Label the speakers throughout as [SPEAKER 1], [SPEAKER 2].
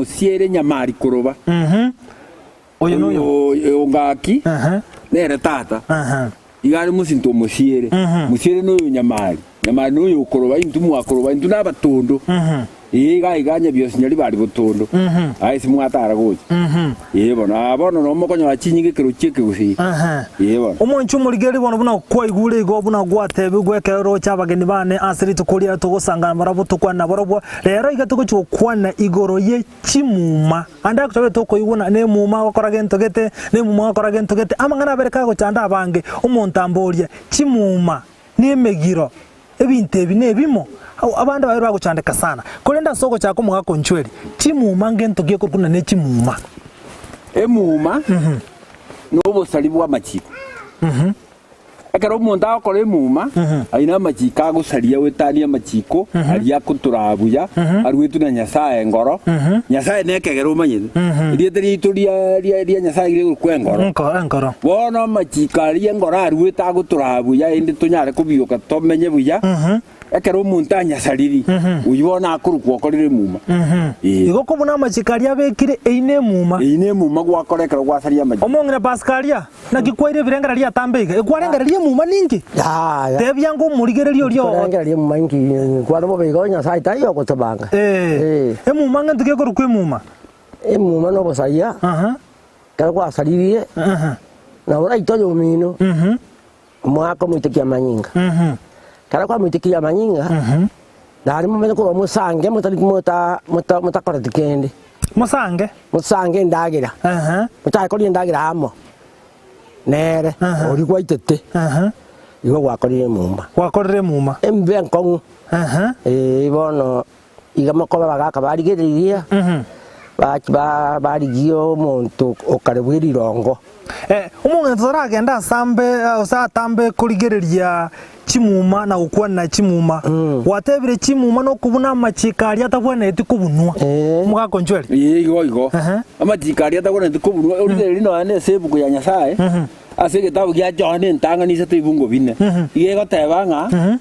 [SPEAKER 1] Osiere nyamari koroba.
[SPEAKER 2] Oyo noyo.
[SPEAKER 1] Oyo ngaki nere tata. Iga are mosinto o mosiere. Mosiere noyo nyamari. Nyamari noyo okoroba intwe mwakoroba intwe nabatondo. Ee iga iga nyabiosi nyaribari botondo. Aye ase mwatara gocha. Ee bono aa bono nabo mokonyora chinyinga ekero chi'ekegusii. Ee bono.
[SPEAKER 2] Omonche omorigereria bono buna kwaigure igo buna gwatebigwe ekero roche abageni bane ase rituko riaye togosangana barabwo tokwane nabarobwo. Rero iga togochia gokwana igoro ye chimuma. Ande tobe tokoigwa ng'a nemuma agokora gento gete, nemuma agokora gento gete, amang'ana abere kagochanda abange, omonto amborie, chimuma, na emegiro, ebinto ebi nebimo? Abande baye bagochandeka sana. Korende ase ogochaka omogaka onchweri, chimuma ngento ki ekorokwa ng'a ne chimuma?
[SPEAKER 1] Emuma nobosari bw'amachiko. Ekero omonto agokora emuma, ayio namachiko agosaria goetania amachiko aria akotoraa buya, aruetwe na Nyasae engoro. Nyasae nekegera omanyete, erieta riaito ria ria ria Nyasae rigokwa engoro.
[SPEAKER 2] Enko- Enkoro.
[SPEAKER 1] Bono amachiko aria engoro aruete agotoraa buya erinde tonyare kobioka tomenye buya, ekero omonto anyasariri, oyio bono akorokwa okorire emuma. Ee.
[SPEAKER 2] Igo kobuna amachiko aria abekire, eyio nemuma.
[SPEAKER 1] Eyio nemuma gwakora ekero gwasaria amachiko.
[SPEAKER 2] Omong'ina Pasikaria, Naki kwaire ebirengererio riatambe iga? Ekwarengereria emuma ninki?
[SPEAKER 3] Yaya.
[SPEAKER 2] Tebia ng'a omorigereria oria oo.
[SPEAKER 3] Nkorengereria emuma inki? Nkwane bobe igo Nyasae taiyo ogotobanga.
[SPEAKER 2] Ee.
[SPEAKER 3] Eh.
[SPEAKER 2] Emuma ng'ento ki ekorokwa emuma?
[SPEAKER 3] Emuma nobosaria,
[SPEAKER 2] Aha.
[SPEAKER 3] ekero gwasaririe,
[SPEAKER 2] Aha.
[SPEAKER 3] na oraite oyomino,
[SPEAKER 2] Mhm.
[SPEAKER 3] omoake omoitekia amanyinga.
[SPEAKER 2] Mhm.
[SPEAKER 3] Ekero kwamoitekirie amanyinga,
[SPEAKER 2] Mhm.
[SPEAKER 3] naende momanye korwa mosange motari mota mota motakoreti kende.
[SPEAKER 2] Mosange.
[SPEAKER 3] Mosange endagera,
[SPEAKER 2] Aha.
[SPEAKER 3] mochake koria endagera amo nere
[SPEAKER 2] Aha.
[SPEAKER 3] oria gwaitete,
[SPEAKER 2] Aha.
[SPEAKER 3] igo gwakorire emuma.
[SPEAKER 2] Gwakorire emuma.
[SPEAKER 3] Embe enkong'u,
[SPEAKER 2] Aha.
[SPEAKER 3] eh, bono iga mokoba abagaka barigereria,
[SPEAKER 2] Mhm.
[SPEAKER 3] bachi ba barigia omonto okare bwe rirongo.
[SPEAKER 2] Eh, omong'ina toragende asambe gose atambe korigereria chimuma na gokwana chimuma. Gwatebire chimuma nokobuna amachiko aria atabwenereti kobunwa.
[SPEAKER 3] Eh.
[SPEAKER 2] Omogaka onchweri.
[SPEAKER 1] Ee, igo igo.
[SPEAKER 2] Ehe.
[SPEAKER 1] Amachiko aria atagwenereti kobunwa, origereria nonya na ase ebuku ya Nyasae, ase egetabu gia Johana entang'ani isato ebungo bine, iga egoteba ng'a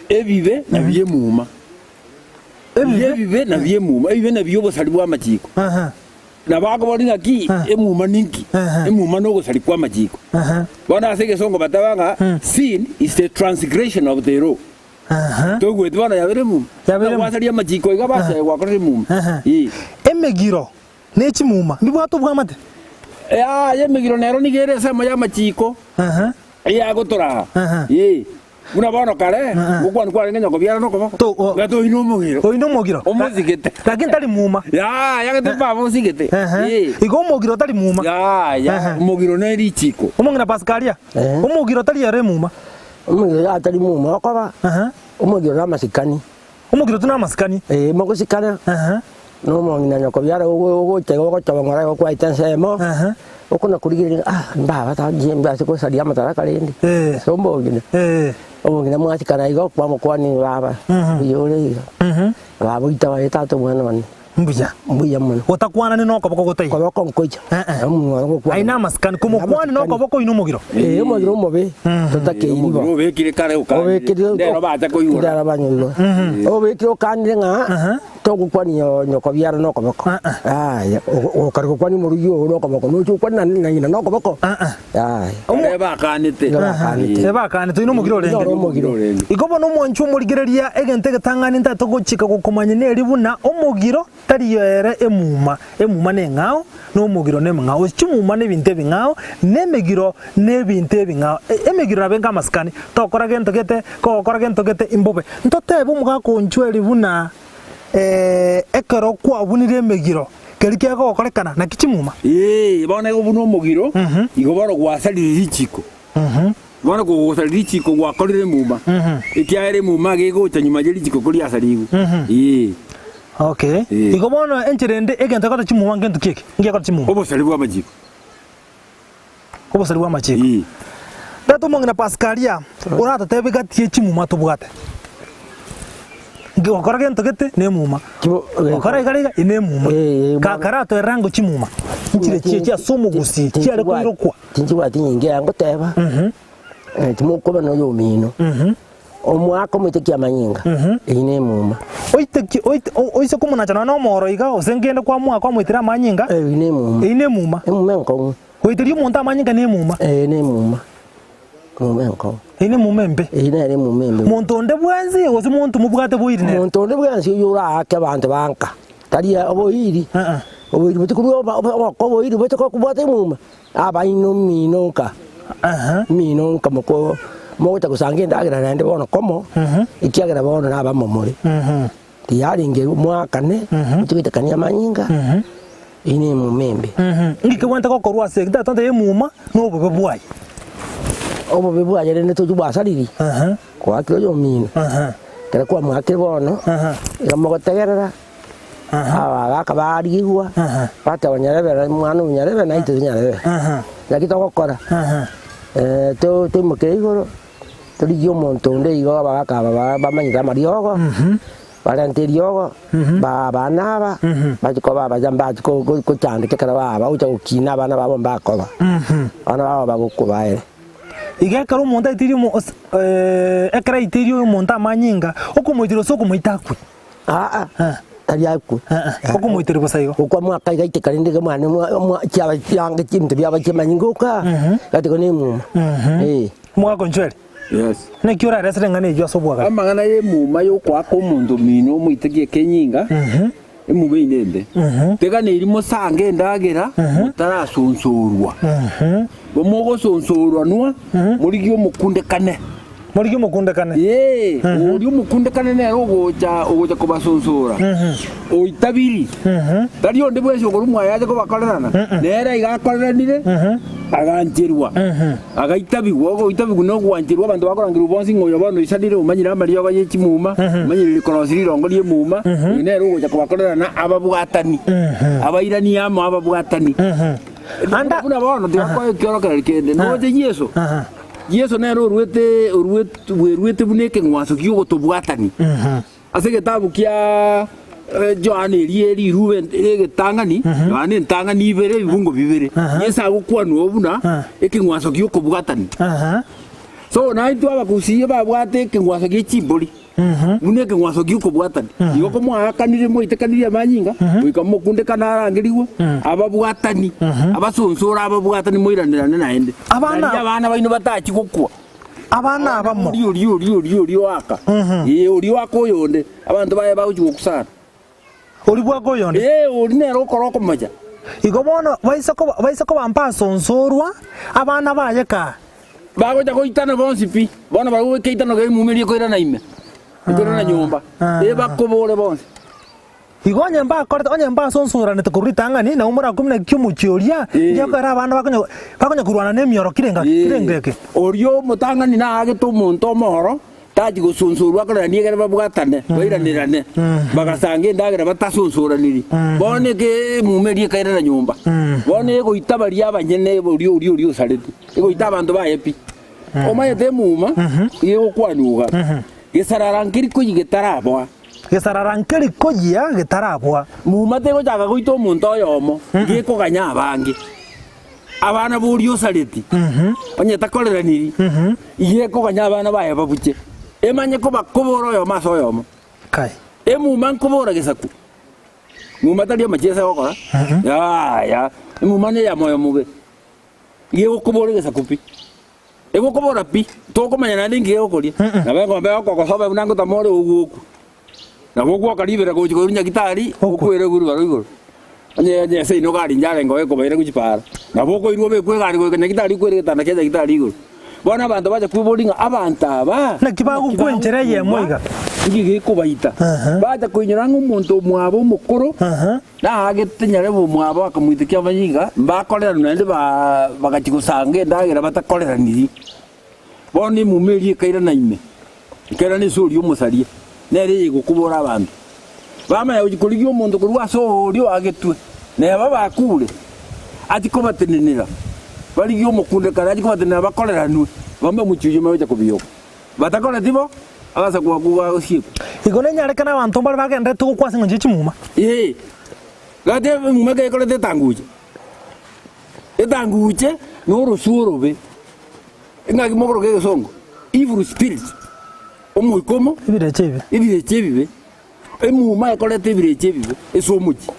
[SPEAKER 1] ebibe nabio emuma. Ebibe nabio emuma, ebibe nabio obosari bw'amachiko.
[SPEAKER 2] Ehe.
[SPEAKER 1] Nabo akobora ng'aki emuma ninki? Emuma nogosaria kw'amachiko. Bono ase egesongo bateba ng'a sin is the transgression of the law. Toigweti bono yabeire emuma?
[SPEAKER 2] Yabeire
[SPEAKER 1] Buna gwasaria amachiko iga basi aye gwakorire emuma. Ee.
[SPEAKER 2] Emegiro ne chimuma mbibwate obwamate?
[SPEAKER 1] Yaya emegiro nero nigo ere ensemo y'amachiko eyagotoraa. Ee. Buna bono kare, ngokwana kwarenge nyokobiara nokoboko,
[SPEAKER 2] To- o-
[SPEAKER 1] ng'a toina omogiro.
[SPEAKER 2] Oino omogiro.
[SPEAKER 1] Omosigete.
[SPEAKER 2] Lakini tari muma.
[SPEAKER 1] Yaya gete baba osigete.
[SPEAKER 2] Ehe.
[SPEAKER 1] Eh.
[SPEAKER 2] Igo omogiro tari muma.
[SPEAKER 1] Yaya,
[SPEAKER 2] Ehe.
[SPEAKER 1] omogiro ne richiko.
[SPEAKER 2] Omong'ina Pasikaria,
[SPEAKER 3] Eh.
[SPEAKER 2] omogiro tari ere emuma.
[SPEAKER 3] Omogiro yatari muma okoba,
[SPEAKER 2] Ehe.
[SPEAKER 3] omogiro namasikani.
[SPEAKER 2] Omogiro tu namasikani.
[SPEAKER 3] Eh, mogosikana,
[SPEAKER 2] Ehe.
[SPEAKER 3] na omong'ina nyokobiara ogo- ogocha iga ogochoba ng'ora igo kwaete ensemo,
[SPEAKER 2] Ehe.
[SPEAKER 3] okona korigereria ah mbaba tari ase gosaria amataraka rende,
[SPEAKER 2] Eh.
[SPEAKER 3] ase omong'ina.
[SPEAKER 2] Eh.
[SPEAKER 3] Omong'ina mwasikana igo kwamokwania baba, mbuya ore iga, baba oito aye tata omwana one.
[SPEAKER 2] Mbuya.
[SPEAKER 3] Mbuya mono.
[SPEAKER 2] Gotakwanani nokoboko gotaiyo.
[SPEAKER 3] Koboko nkoicha.
[SPEAKER 2] Eh-eh.
[SPEAKER 3] Omonwa oro ngokwana.
[SPEAKER 2] Aye namasikani, komokwani nokoboko oino omogiro.
[SPEAKER 3] Eh, omogiro omobe, totakeiri bo.
[SPEAKER 1] Omogiro obekire kare okanire.
[SPEAKER 3] Obekire
[SPEAKER 1] Ndero bacha koigora.
[SPEAKER 3] Ndero banyoigora. Obekire okanire ng'a togokwania nyokobiara nokoboko. Yaya, okare gokwania omorugi oo nokoboko, noche gokwania na ng'ina nokoboko. Yaya.
[SPEAKER 1] Kare bakanete.
[SPEAKER 3] Igo bakanete.
[SPEAKER 2] Ee, bakanete, oino omogiro orenge.
[SPEAKER 3] Oro omogiro.
[SPEAKER 2] Igo bono omwanchwa omorigereria egento egetang'ani ntagete gochika gokomanya neri buna omogiro tari ere emuma, emuma neng'ao, na omogiro nemeng'ao. Chimuma nebinto ebing'ao, na emegiro nebinto ebing'ao. Emegiro nabo enga amasikani, tokora gento gete, kogokora gento gete imbobe. Ntotebe omogaka onchweri buna ekero kwabunire emegiro, keria kegokorekana naki chimuma.
[SPEAKER 1] Ee, bono igo buna omogiro, igo bono gwasarire richiko. Bono kogosaria richiko gwakorire emuma, ekiagera emuma iga egocha nyuma ye richiko koriasarigwe. Ee.
[SPEAKER 2] Okay.
[SPEAKER 1] Ee.
[SPEAKER 2] Igo bono enchera ende egento egota chimuma ngento ki eke? Nki egota chimuma?
[SPEAKER 1] Obosari bw'amachiko.
[SPEAKER 2] Obosari bw'amachiko.
[SPEAKER 1] Ee.
[SPEAKER 2] Reta omong'ina Pasikaria oratotebie gati ye chimuma tobwate. Gokora gento gete nemuma, gokora iga iga nemuma.
[SPEAKER 3] Eh, eh,
[SPEAKER 2] Kakaratoerera ngo chimuma nchire chiachi ase omogusii chiare koirokwa.
[SPEAKER 3] Tinchibwati nyinge ya ngoteba, timokoba na oyomino. Omwaka omoiteki amanyinga, eyio nemuma.
[SPEAKER 2] Oiteki oite oise komonacha nonya nomoro iga, gose ngende kwamoa kwamoitera amanyinga,
[SPEAKER 3] Eyio nemuma.
[SPEAKER 2] eyio nemuma.
[SPEAKER 3] Emuma enkong'u.
[SPEAKER 2] Goiteria omonto amanyinga nemuma.
[SPEAKER 3] Ee nemuma. Emuma enkong'u.
[SPEAKER 2] Eyio nemuma embe.
[SPEAKER 3] Eyio nere emuma embe.
[SPEAKER 2] Monto onde bwensi gose monto mobwate boiri nere.
[SPEAKER 3] Monto onde bwensi oyio oraake abanto ba nka, tari oboiri, oboiri botikorwa obo oboiri boche kobwata emuma. Abaino mino nka, mino nka moko mogocha gosanga endagera naende bono komo, ekiagera bono nabamo more. Tiyarenge mwakane, moche goitekania amanyinga, eyio nemuma embe.
[SPEAKER 2] Inki kebwenerete gokorwa ase eki? Tata ntebe emuma na obobe bwaye.
[SPEAKER 3] Obobe bwaye rende tochia bwasariri, goakire oyomino, ekero kwamoakire bono, iga mogotegerera. Abagaaka barigigwa, bateba nyarebe, omwana oyo nyarebe, na intwe tonyarebe. Naki togokora? Toimokere igoro, torigie omonto onde igo abagaaka aba bamanyete amariogo, barente eriogo, abana aba, bachie koba abacha mbachie gochandeka ekero bagocha gokina abana babo mbakoba, abana babo bagokwa baere.
[SPEAKER 2] Iga ekero omonto aitirie ekero aitirie omonto amanyinga, okomoitera gose okomoita akwe.
[SPEAKER 3] Aa, tari akwe.
[SPEAKER 2] Okomoiteria bosa igo.
[SPEAKER 3] Gokwa mwaka iga aiteka rende iga mwane chiaba chianga chinto biaba chiamanyinga oka, gatiko na emuma. Eh.
[SPEAKER 2] Omogaka Onchweri,
[SPEAKER 1] Yes.
[SPEAKER 2] naki oraresere eng'ana eyio ase obwagare?
[SPEAKER 1] Amang'ana y'emuma y'okoaka omonto omino omoiteki ekenyinga, emuma eyio nembe. Teganeri mosange endagera motarasonsorwa. Bomogosonsorwanwa, morigie omokundekane.
[SPEAKER 2] Morigie omokundekane.
[SPEAKER 1] Ee, oria omokundekane nere ogocha ogocha kobasonsora, oitabiri. Tari onde bwensi okorwa mwaye ache kobakorerana, nere iga akoreranire, agancherwa, agaitabigwa. Ogoitabigwa na ogwancherwa abanto bakorangerwa bonsi ng'a oyo bono oisanire, omanyire amariogo ye chimuma, omanyire korosia rirongo ri'emuma, oyo nere ogocha kobakorerana ababwatani, abairanie amo ababwatani. Buna bono tigakoa ekiorokererio kende, noche Yeso. Yeso nere oruete oruet bweruete buna ekeng'wanso gi'ogotobwatania. Ase egetabu kia Yohana eria rirube egetang'ani, Yohana entang'ani ibere ebibungo bibere, Yeso agokwanwa oo buna ekeng'wanso gi'okobwatania. So naintwe abagusii babwate ekeng'wanso gie chimbori. Buna ekeng'wanso gi'okobwatania. Igo komwaakanire mwaitekanirie amanyinga, goika mokundekane arangerigwe, ababwatani, abasonsore ababwatani moiranerane naende.
[SPEAKER 2] Abana-
[SPEAKER 1] Nario abana baino batachie gokwa.
[SPEAKER 2] Abana abamo.
[SPEAKER 1] Oria oria oria oria oria oaka. Ee, oria oaka oyonde, abanto baye bagochia gokusana.
[SPEAKER 2] Oria bwaka oyonde.
[SPEAKER 1] Ee, oria nere okora okomocha.
[SPEAKER 2] Igo bono baise koba baise koba mbasonsorwa, abana baye kaa.
[SPEAKER 1] Bagocha goitana bonsi pi, bono barabwo ekeitano keimumeri ekoirana ime, ekoirana nyomba, ee bakobore bonsi.
[SPEAKER 2] Igo onye mbakorete, onye mbasonsoranete korwa ritang'ani, nabo morakwe buna ki omochie oria,
[SPEAKER 1] Ee.
[SPEAKER 2] ekiagera abana bakonya bakonya korwana nemioro kera engaki, kera engaki.
[SPEAKER 1] Oria omotang'ani naagete omonto omooro, Tachi gosonsorwa akoreranie ekero babwatane, bairanerane, bagasanga endagera batasonsoraniri. Bono eke emuma eria ekairana nyomba. Bono egoita baria abanyene oria oria oria osarete, egoita abanto baye pi. Omanyete emuma iga egokwanwa iga, gesarara nkeri koyia getaraboa.
[SPEAKER 2] Gesarara nkeri koyia getaraboa.
[SPEAKER 1] Muma tegochaka goita omonto oyomo, iga ekoganya abange. Abana b'oria osareti, onye takoreraniri, iga ekoganya abana baye babuche, emanye kobakobora oyomo ase oyomo.
[SPEAKER 2] Kai.
[SPEAKER 1] Emuma nkobora gesaku, muma tari amachiesa agokora, yaya, emuma neya moyo mobe, iga egokobora egesaku pi. Egokobora pi, tokomanya naende inki gegokoria. Nabo eng'ombe egokogosoba buna ngotama ore ogwo okwe. Nabo ogwoka ribera gochia koirwa nyagitari, okwere oirwe igoro igoro. Onye onye ase ino gari inche arenge oekobaira gochia para. Nabo okoirwa obekwe egari goika nyagitari okwere egetanda kia nyagitari igoro. Bono abanto bacha kwoboria ng'a abanto aba,
[SPEAKER 2] Naki bagokwa enchera eyemo iga?
[SPEAKER 1] Nki gekobaita? Bacha koinyora ng'a omonto omwabo omokoro, naagete nyarebe omwabo akamoitekia amanyinga, mbakoreranu naende ba bagachia gosanga endagera batakoreraniri. Bono emuma eria ekairana ime, ekairana ase oria omosaria, nere eyegokobora abanto. Bamanya gochia korigia omonto korwa ase oria oagetwe, neba bakure, achie kobatenenera, barigie omokundekane achie kobatenenera bakoreranwe, bambe omochie oyio omaye gocha kobiyoka. Batakoreti bo, agasaku akwo gagosiekwa.
[SPEAKER 2] Igo nenyarekane abanto mbare bagendererete gokwa ase engencho ye chimuma.
[SPEAKER 1] Ee, gati emuma ekero ekoreta etanguche, etanguche na orosu orobe, ng'aki mokoroka egesongo, evil spirit. Omoika omo.
[SPEAKER 2] Ebirecha ebibe.
[SPEAKER 1] Ebirecha ebibe. Emuma ekoreta ebirecha ebibe ase omochie.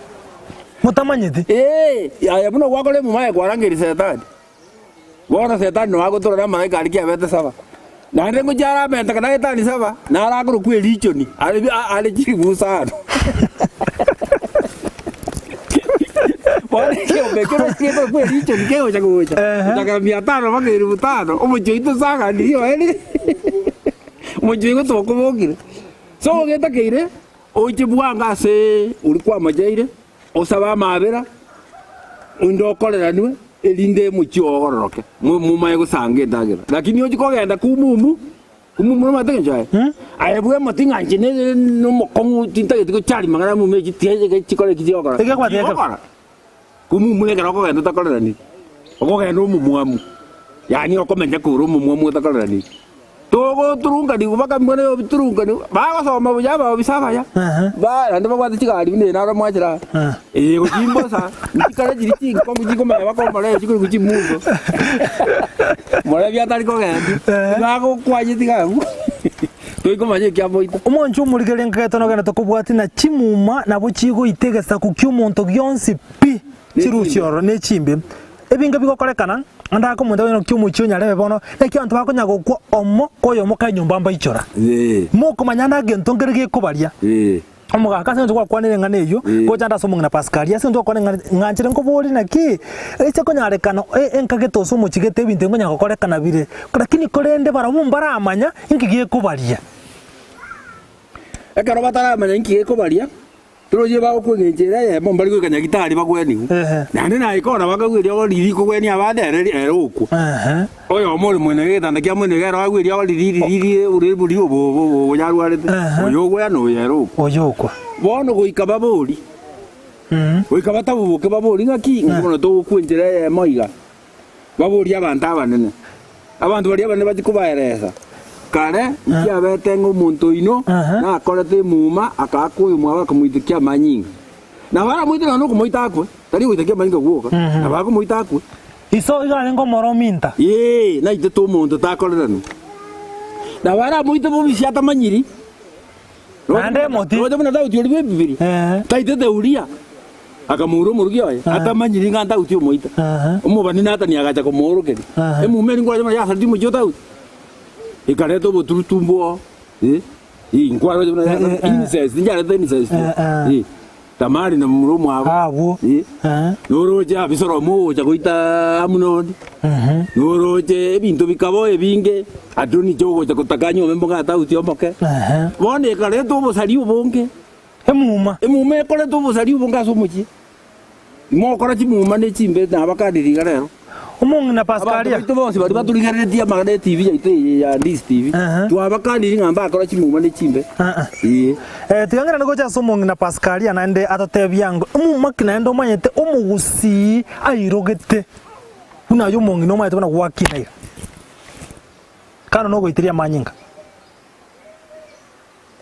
[SPEAKER 2] Motamanyeti.
[SPEAKER 1] Ee, aye buna gwakora emuma aye kwarangeria Setani. Bono Setani noyo agotorora amalaika aria kiabete saba. Naende ngochia aramente kana etani saba, naro akorokwa erichoni, are are chilifu isano. Bono ekeombe ekio naki gekorokwa erichoni kegocha gocha, gochakera mia tano mpaka elifu tano, omochie oito saganirie oerire, omochie oito tokobokire. So ogetakeire, oche bwango ase oria kwamocheire, Osabe amaabera, onde okoreranwe, erinde omochie oo ogororoke, momanye gosanga endagera. Lakini ochie kogenda kumumu, kumumu nomanyete engencho yaye? Aye bw'emoti ng'a inche ne nomokong'u tintageti gochari mang'ana amumu echi tiga chikore eki chigokora.
[SPEAKER 2] Egekwata ekero.
[SPEAKER 1] Chigokora. Kumumu nekero okogenda otakoreraniri, okogenda omomwamu, yaani okomenya kore omomwamu otakoreraniri. Togoturunkanigwa mpaka mbwene yobiturunkanigwa, bagosoma buya abaofisa abaya, ba naende babwate chigari buna eye naro mwachera aa. Eye egochimbosa, nchikare chiria chinkong'u chikomanya mpaka omorebe chikorokwa chimuso. Morebi atari kogendia, bagokwanyeti iga abwo, toikomanya ekiamoita.
[SPEAKER 2] Omwancho omorigereria nkagete nogende tokobwatia na chimuma nabo chigoita egesaku ki'omonto gionsi pi, chirusia ororo ne chimbe. Ebinge bigokorekana, naende ake omonto agokina ki omochie o nyarebe bono, naki abanto bakonya gokwa omo kwa oyomo ka enyomba mbaichora. Mokomanya ande agento nkere gekobaria. Omogaka ase eng'encho gwakwanire eng'ana eyio, gocha ande ase omong'ina Paskalia, ase eng'encho gwakwanire eng'ana ng'anchere nkoborie naki, eche konyarekana enkagete ase omochie gete ebinto ebi nkonya gokorekana bire, lakini korende barabwo mbaramanya inki gekobaria.
[SPEAKER 1] Ekero bataramanya inki gekobaria, Torochire bagokwa engencho ere eyemo, mbari goika nyagitari bagwenigwe. Naende naye kona bakagwa eriogo riria rikogwenia abande ere ere okwa. Oyomo ore mwene egetanda kia mwene iga ere agwe eriogo riria riria riria ore boria obo obo obo obo yarwarete, oyo ogwena oyo ere okwa.
[SPEAKER 2] Oyo okwa.
[SPEAKER 1] Bono goika babori, goika batabuboke babori ng'aki, ng'aki bono togokwa enchera eyemo iga. Baborie abanto abanene, abanto baria abanene bachie kobaeresa, Kare nkiabete ng'a omonto oino nakorete emuma akaakwa oyomwabo akamoitekia amanyinga. Nabo aramoite nonya nokomoita akwe, tari ogoitekia amanyinga gwoka, nabo akomoita akwe.
[SPEAKER 2] Iso iga arenge omorominta.
[SPEAKER 1] Ee, naitete omonto takoreranwa. Nabo aramoite bobisi atamanyiri.
[SPEAKER 2] Naende emoti.
[SPEAKER 1] Roche buna Daudi oria bw'Ebibiri, taitete Uria, akamoura omorugi oye, atamanyiri ng'a Daudi omoita. Omobani Nathani agacha komoorokeria, emuma eria nkwarenge buna yasaretie omochie o Daudi, ekareta oboturutumbu oo, eh, inkwaroche buna yasaretie incest, ncharete incest, eh, Tamari na momura omwabo,
[SPEAKER 2] Abwo.
[SPEAKER 1] eh, noroche Abisalomu ogocha goita Amunoni, noroche ebinto bikaba ebinge, Adonija ogocha gotaka anyuome moga Daudi omoke. Bono ekareta obosari obonge,
[SPEAKER 2] Emuma.
[SPEAKER 1] emuma ekoreta obosari obonge ase omochie. Imokora chimuma ne chimbe na abakani riga rero.
[SPEAKER 2] Omong'ina
[SPEAKER 1] Abanto
[SPEAKER 2] Paskalia.
[SPEAKER 1] baito bonsi baria batorigereretie amang'ana e TV yaito eye ya Ndisi TV, twabakaniri ng'a mbakora chimuma ne chimbe. Ee.
[SPEAKER 2] Eh, tiga ng'irane gocha ase omong'ina Paskalia naende atotebie ango, omuma ki naende omanyete omogusii airogete buna aye omong'ina omanyete buna gwakina iga. Kando nogoiteria amanyinga.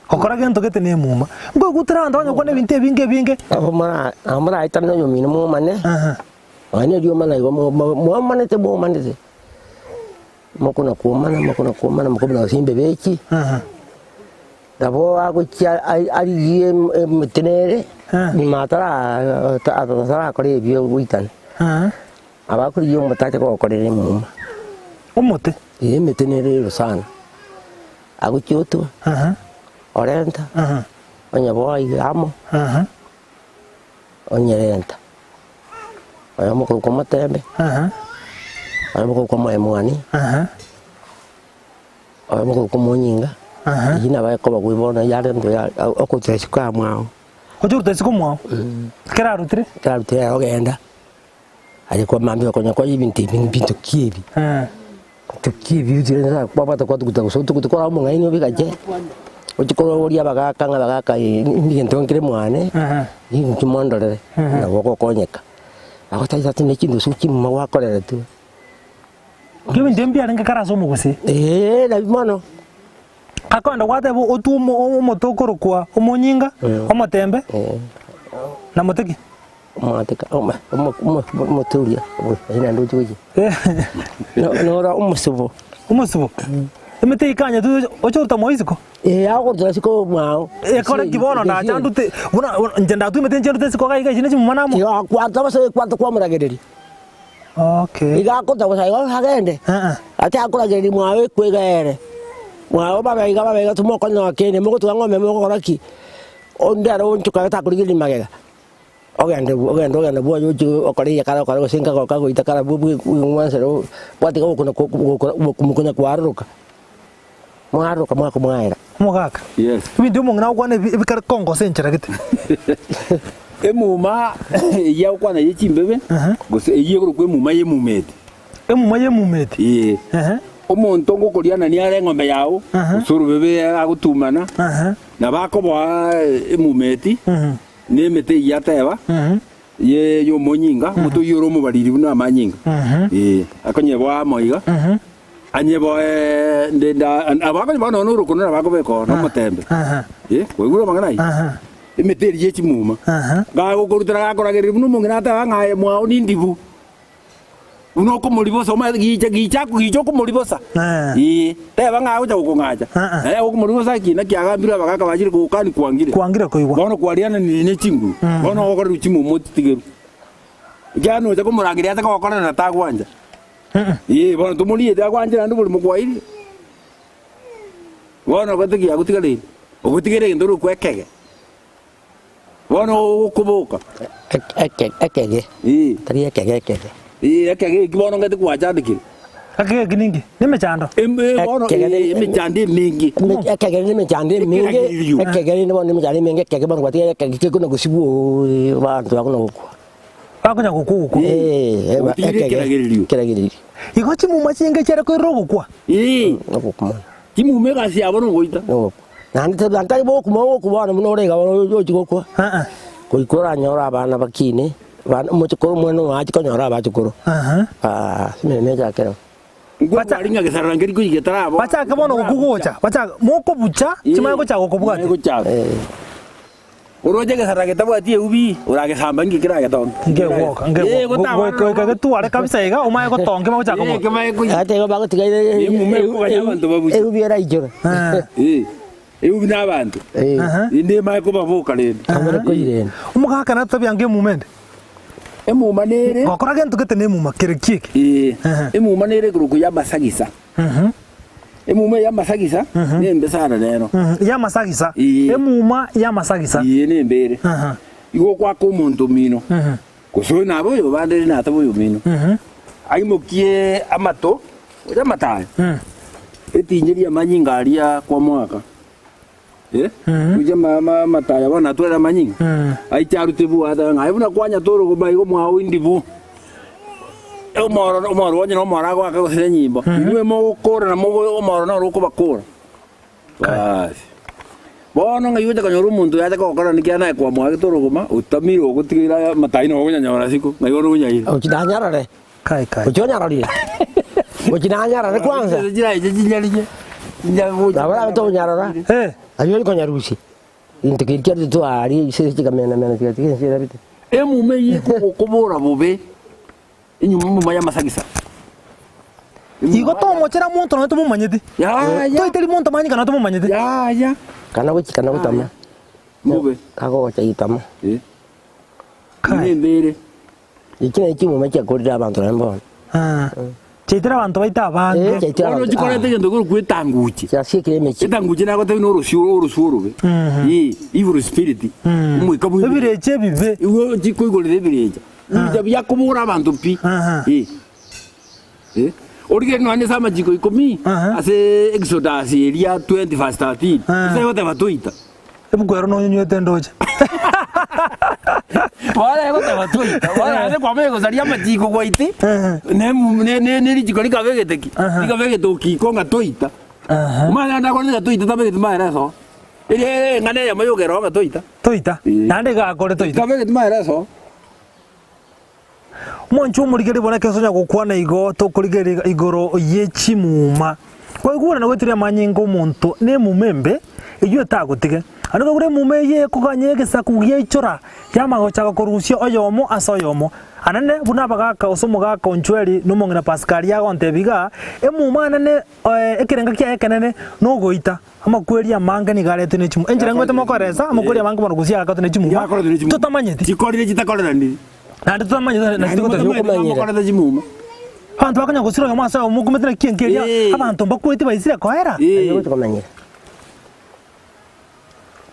[SPEAKER 2] Gokora gento gete nemuma. Nkoigutera abanto banyokwana ebinto ebinge ebinge.
[SPEAKER 3] Nabo mora nabo moraetane oyomino momane,
[SPEAKER 2] Aha.
[SPEAKER 3] nonya na eriomana igo mo- mo- mwomanete mwomanete, mokona kwomana mokona kwomana mokobuna gose embebe echi,
[SPEAKER 2] Aha.
[SPEAKER 3] nabo agochia ai- arigie em- emete nere,
[SPEAKER 2] Ah.
[SPEAKER 3] nyuma atara atarakora ebio goitana,
[SPEAKER 2] Aha.
[SPEAKER 3] aba akorigia omote ache kogokorera emuma.
[SPEAKER 2] Omote.
[SPEAKER 3] Ee emete nere ero sana. Agochia otwa, orenta, onyeboa iga amo, onyerenta. Oyomo korokwa omotembe, oyomo korokwa omoemwani, oyomo korokwa omonyinga, eyio nabo ekoba bono yarentwa ya okoruta isiko amwao.
[SPEAKER 2] Oche koruta isiko mwao? Ekero arutire?
[SPEAKER 3] Ekero arutire ere ogenda, aye kwamambia okonya koyia ebinto ebi mbinto ki ebi. Toki ebi kwabwata kwatuguta gose otuguta kora omong'aini obigache, ochie kororia abagaka ng'a abagaka egento nkere mwane, inki mondorere, nabo ogokonyeka. Agotebia tata ne chindusu chimuma gwakoreretwe.
[SPEAKER 2] Ebinto ebi mbiarenge kare ase omogusii.
[SPEAKER 3] Eeh nabi mono.
[SPEAKER 2] Akogenda gwateba otwe omo omote okorokwa omonyinga, omotembe, na mote ki?
[SPEAKER 3] Omwateka ome omo omo omote oria oyo naende oche gochia. Noro omosubo.
[SPEAKER 2] Omosubo? Emete eye ekanyetwe oche goruta mwao isiko?
[SPEAKER 3] Ee, agokorutera isiko mwao.
[SPEAKER 2] Ekore ki bono ndacha ndute, buna inche ndatwe emete inche ndute isiko iga iga echi ne chimuma namo?
[SPEAKER 3] Igo akwata bosa ekwata kwamoragereria.
[SPEAKER 2] Okay.
[SPEAKER 3] Iga akorutera bosa igo agende, ati akoragereria mwao ekwe iga ere. Mwao babe iga babe iga timokonyora kende, mogotuga ng'ombe mogokora ki? Onde ere oonchoka takorigereria magega. Ogende ogende ogende bwoye ochie okore eyekare okore gose nka goka goita kara bwe bwe bweng'wansere gwatiga gokuna gokomokonya kwaroroka, mwaroka mwakomwaera.
[SPEAKER 2] Omogaka,
[SPEAKER 1] Yes.
[SPEAKER 2] ebinto bi'omong'ina agokwana ebi ebikare kongosa enchera gete.
[SPEAKER 1] Emuma eyio agokwana ye chimbebe, gose eyio ekorokwa emuma y'emumeti.
[SPEAKER 2] Emuma y'emumeti.
[SPEAKER 1] Ee.
[SPEAKER 2] Ehe.
[SPEAKER 1] Omonto ngokorianania are eng'ombe yao, gose orobebe agotumana, nabo akoboa emumeti, na emete eyio ateba, ye y'omonyinga, omote oyio ore omobariri buna amanyinga, ee, akonyeboa amo iga, anyeboe ndende aa abo akonyeboa nonya na orokono nabo akobeka oo, na omotembe, eh, kwaigure amang'ana ayio? Emete eria ye chimuma, gagokorutera gakoragereria buna omong'ina ateba ng'a aye mwao nindibu. Buna okomoribosa omanyete gicha gicha gicha okomoribosa ee teba ng'a agocha gokong'acha naye okomoribosa ki naki agambirwe abagaka bachire gokani kwangire
[SPEAKER 2] Kwangire koigwa.
[SPEAKER 1] bono kwariananirie ne chinguru bono ogokorerwa chimuma otitigerwe ekiagera nocha komorangeria ase kogokorera na tagwancha ee bono tomoriete agwanche naende oborimo kwairire bono gete ki agotigareire ogotigera egento orokwa ekege. Bono ogokoboka.
[SPEAKER 3] Ekege,
[SPEAKER 1] Ee.
[SPEAKER 3] tari ekege ekege.
[SPEAKER 1] Ee, ekege eki bono ngete gwachandekire.
[SPEAKER 2] Ekege eki ninki? Nemechando.
[SPEAKER 1] Em- bono
[SPEAKER 3] Ekege
[SPEAKER 1] ee, emechando emenge.
[SPEAKER 3] Ekege nemechando emenge,
[SPEAKER 1] Ekeragerio.
[SPEAKER 3] ekege rende bono nemechando emenge, ekege bono gwatiga ekege kekona gosibwa oo abanto bakona gokwa.
[SPEAKER 2] Bakonya gokwa ogokwa.
[SPEAKER 3] Ee, eba-
[SPEAKER 1] Otigire
[SPEAKER 3] ekege,
[SPEAKER 1] ekeragerio.
[SPEAKER 3] ekeragerio.
[SPEAKER 2] Igo chimuma chinge chiare koirera ogokwa.
[SPEAKER 1] Ee,
[SPEAKER 3] Ogokwa mono.
[SPEAKER 1] chimuma egasi yabo nogoita.
[SPEAKER 3] Ogokwa. Naende tari tari bokuma ogokwa bono buna ore iga bono ochi gokwa, goika oranyore abana bakine, abana omochokoro omwana oyo achi konyora abachokoro, ase emeremo echakire bo.
[SPEAKER 1] Nkwabwari ng'a gesarara nkeri koiga etarabo.
[SPEAKER 2] Bachake bono gokugocha, bachake mokobucha, chimanye gochaka gokobwatia.
[SPEAKER 1] Gochaka. Oroche egesarara getabwati eubi, oragesamba inki keragetonge?
[SPEAKER 2] Nkegwoka, nkegwoka. Goika getware kabisa iga, omanye gotonga kemanye gochaka
[SPEAKER 1] Eh,
[SPEAKER 2] mono.
[SPEAKER 1] kemanye koyia.
[SPEAKER 3] Ate igo bagotiga
[SPEAKER 1] Emume ekoganya abanto babuche.
[SPEAKER 3] eubi eraichore.
[SPEAKER 1] Eh, eubi na abanto.
[SPEAKER 3] Eh,
[SPEAKER 1] Inde emanye kobaboka rende.
[SPEAKER 3] amare koirenda.
[SPEAKER 2] Omogaka natabia nge emuma ende.
[SPEAKER 1] Emuma nere.
[SPEAKER 2] Gokora gento gete na emuma, kere ki eke?
[SPEAKER 1] Eh, emuma nere ekorokwa y'amasagisa. Emuma eye y'amasagisa nembe sana nero.
[SPEAKER 2] Y'amasagisa.
[SPEAKER 1] Ee.
[SPEAKER 2] Emuma y'amasagisa.
[SPEAKER 1] Ee, nembe ere. Igo okwaka omonto omino, gose oyo nabe oyo bande ere natabe oyo omino, aimokie amato, oche amato aya, etinyerie amanyinga aria kwamoaka, eh, oche ama- ama- amato aya bono natware amanyinga, aiche arute bu atebe ng'a aye buna kwanyatore ogoba igo mwao indi bu. Omoro omoro onye nomoro agoaka gose nenyimbo, inwe mogokorana mogo omoro noro okobakora. Baasi. Bono ng'ai ocha konyora omonto oyo ache kogokora niki anaye kwamoagete orogoma, otamire ogotigeire aya amatai nabo okonyanyora isiko, ng'ai bono onyaire.
[SPEAKER 3] Gochi nanyarore,
[SPEAKER 2] Kai kai.
[SPEAKER 3] gochi onyarorire, gochi nanyarore kwanza.
[SPEAKER 1] Chiraiche chinyariche,
[SPEAKER 3] Nabo orabe tonyarora,
[SPEAKER 2] Eh.
[SPEAKER 3] ayio ori konyarusia. Gento keria kiarutetwe aaria ase chikamena mena chigatiga ense erabete.
[SPEAKER 1] Emuma eyio ekogokobora bobe, enyuma emuma y'amasagisa.
[SPEAKER 2] Igo tomochera monto nonya tomomanyeti.
[SPEAKER 1] Yaya.
[SPEAKER 2] Toiteri monto manyinga nonya tomomanyeti.
[SPEAKER 1] Yaya.
[SPEAKER 3] Kana gochi kana gotama.
[SPEAKER 1] Bobe.
[SPEAKER 3] Kagogocha gitama.
[SPEAKER 1] Eh.
[SPEAKER 2] Kai.
[SPEAKER 1] Nembere.
[SPEAKER 3] Eki naye chimuma chiakorire abanto naende bono.
[SPEAKER 2] Ah. Chiaitire abanto baito
[SPEAKER 3] Eh,
[SPEAKER 2] abange.
[SPEAKER 3] chiaitire
[SPEAKER 1] Bono
[SPEAKER 3] abanto.
[SPEAKER 1] chikorete egento korokwa etanguche.
[SPEAKER 3] Chiasiekire emechie.
[SPEAKER 1] Etanguche nagotebi na orosio orosio orobe. Eh, evil spirit. Omoika bwe
[SPEAKER 2] Ebirecha ebibe.
[SPEAKER 1] Igo chikoigorera ebirecha. Ebirecha biakobora abanto pi.
[SPEAKER 2] Aha.
[SPEAKER 1] Eh. Eh. Origererie nonya ase amachiko ikomi
[SPEAKER 2] Aha.
[SPEAKER 1] ase Exodus eria 20 verse 13.
[SPEAKER 2] Ah.
[SPEAKER 1] Ase egoteba toita.
[SPEAKER 2] Ebuku ero nonyenywete ndoche.
[SPEAKER 1] Bono egoteba toita. Bono ase kwamanya gosaria amachiko gwaiti, ne ne ne ne richiko rikabegete ki? Rikabegete okiko ng'a toita. Omanye naende akorete ng'a toita tabegeti maereso. Eria eng'ana eyemo yoka eroo ng'a toita.
[SPEAKER 2] Toita. Naende iga akore toita.
[SPEAKER 1] Tabegeti maereso.
[SPEAKER 2] Omonche omorigereria bono ekero tonya gokwana igo tokorigereria igoro ye chimuma. Kwaigure na goeteria amanyinga omonto nemuma embe, eyio etagotige. Naende kwagure emuma eye ekoganya egesaku giaichora, yamanya gochaka korusia oyomo ase oyomo. Anene buna abagaaka gose omogaka Onchweri na omong'ina Pasikari agontebia iga, emuma anene ekerenga kiaye ekenene nogoita. Amakweri amange nigo aretwe ne chimuma. Enchera ngoete mokoresa, amakweri amange mono gose arakatwe ne chimuma, totamanyeti.
[SPEAKER 1] Chikorire chitakoreraniri.
[SPEAKER 2] Naende totamanyeti naki togoteba.
[SPEAKER 1] Naende mokorete chimuma.
[SPEAKER 2] Abanto bakonya gosira oyomo ase oyomo okumete naki enka eria, abanto mbakweti baisire koera.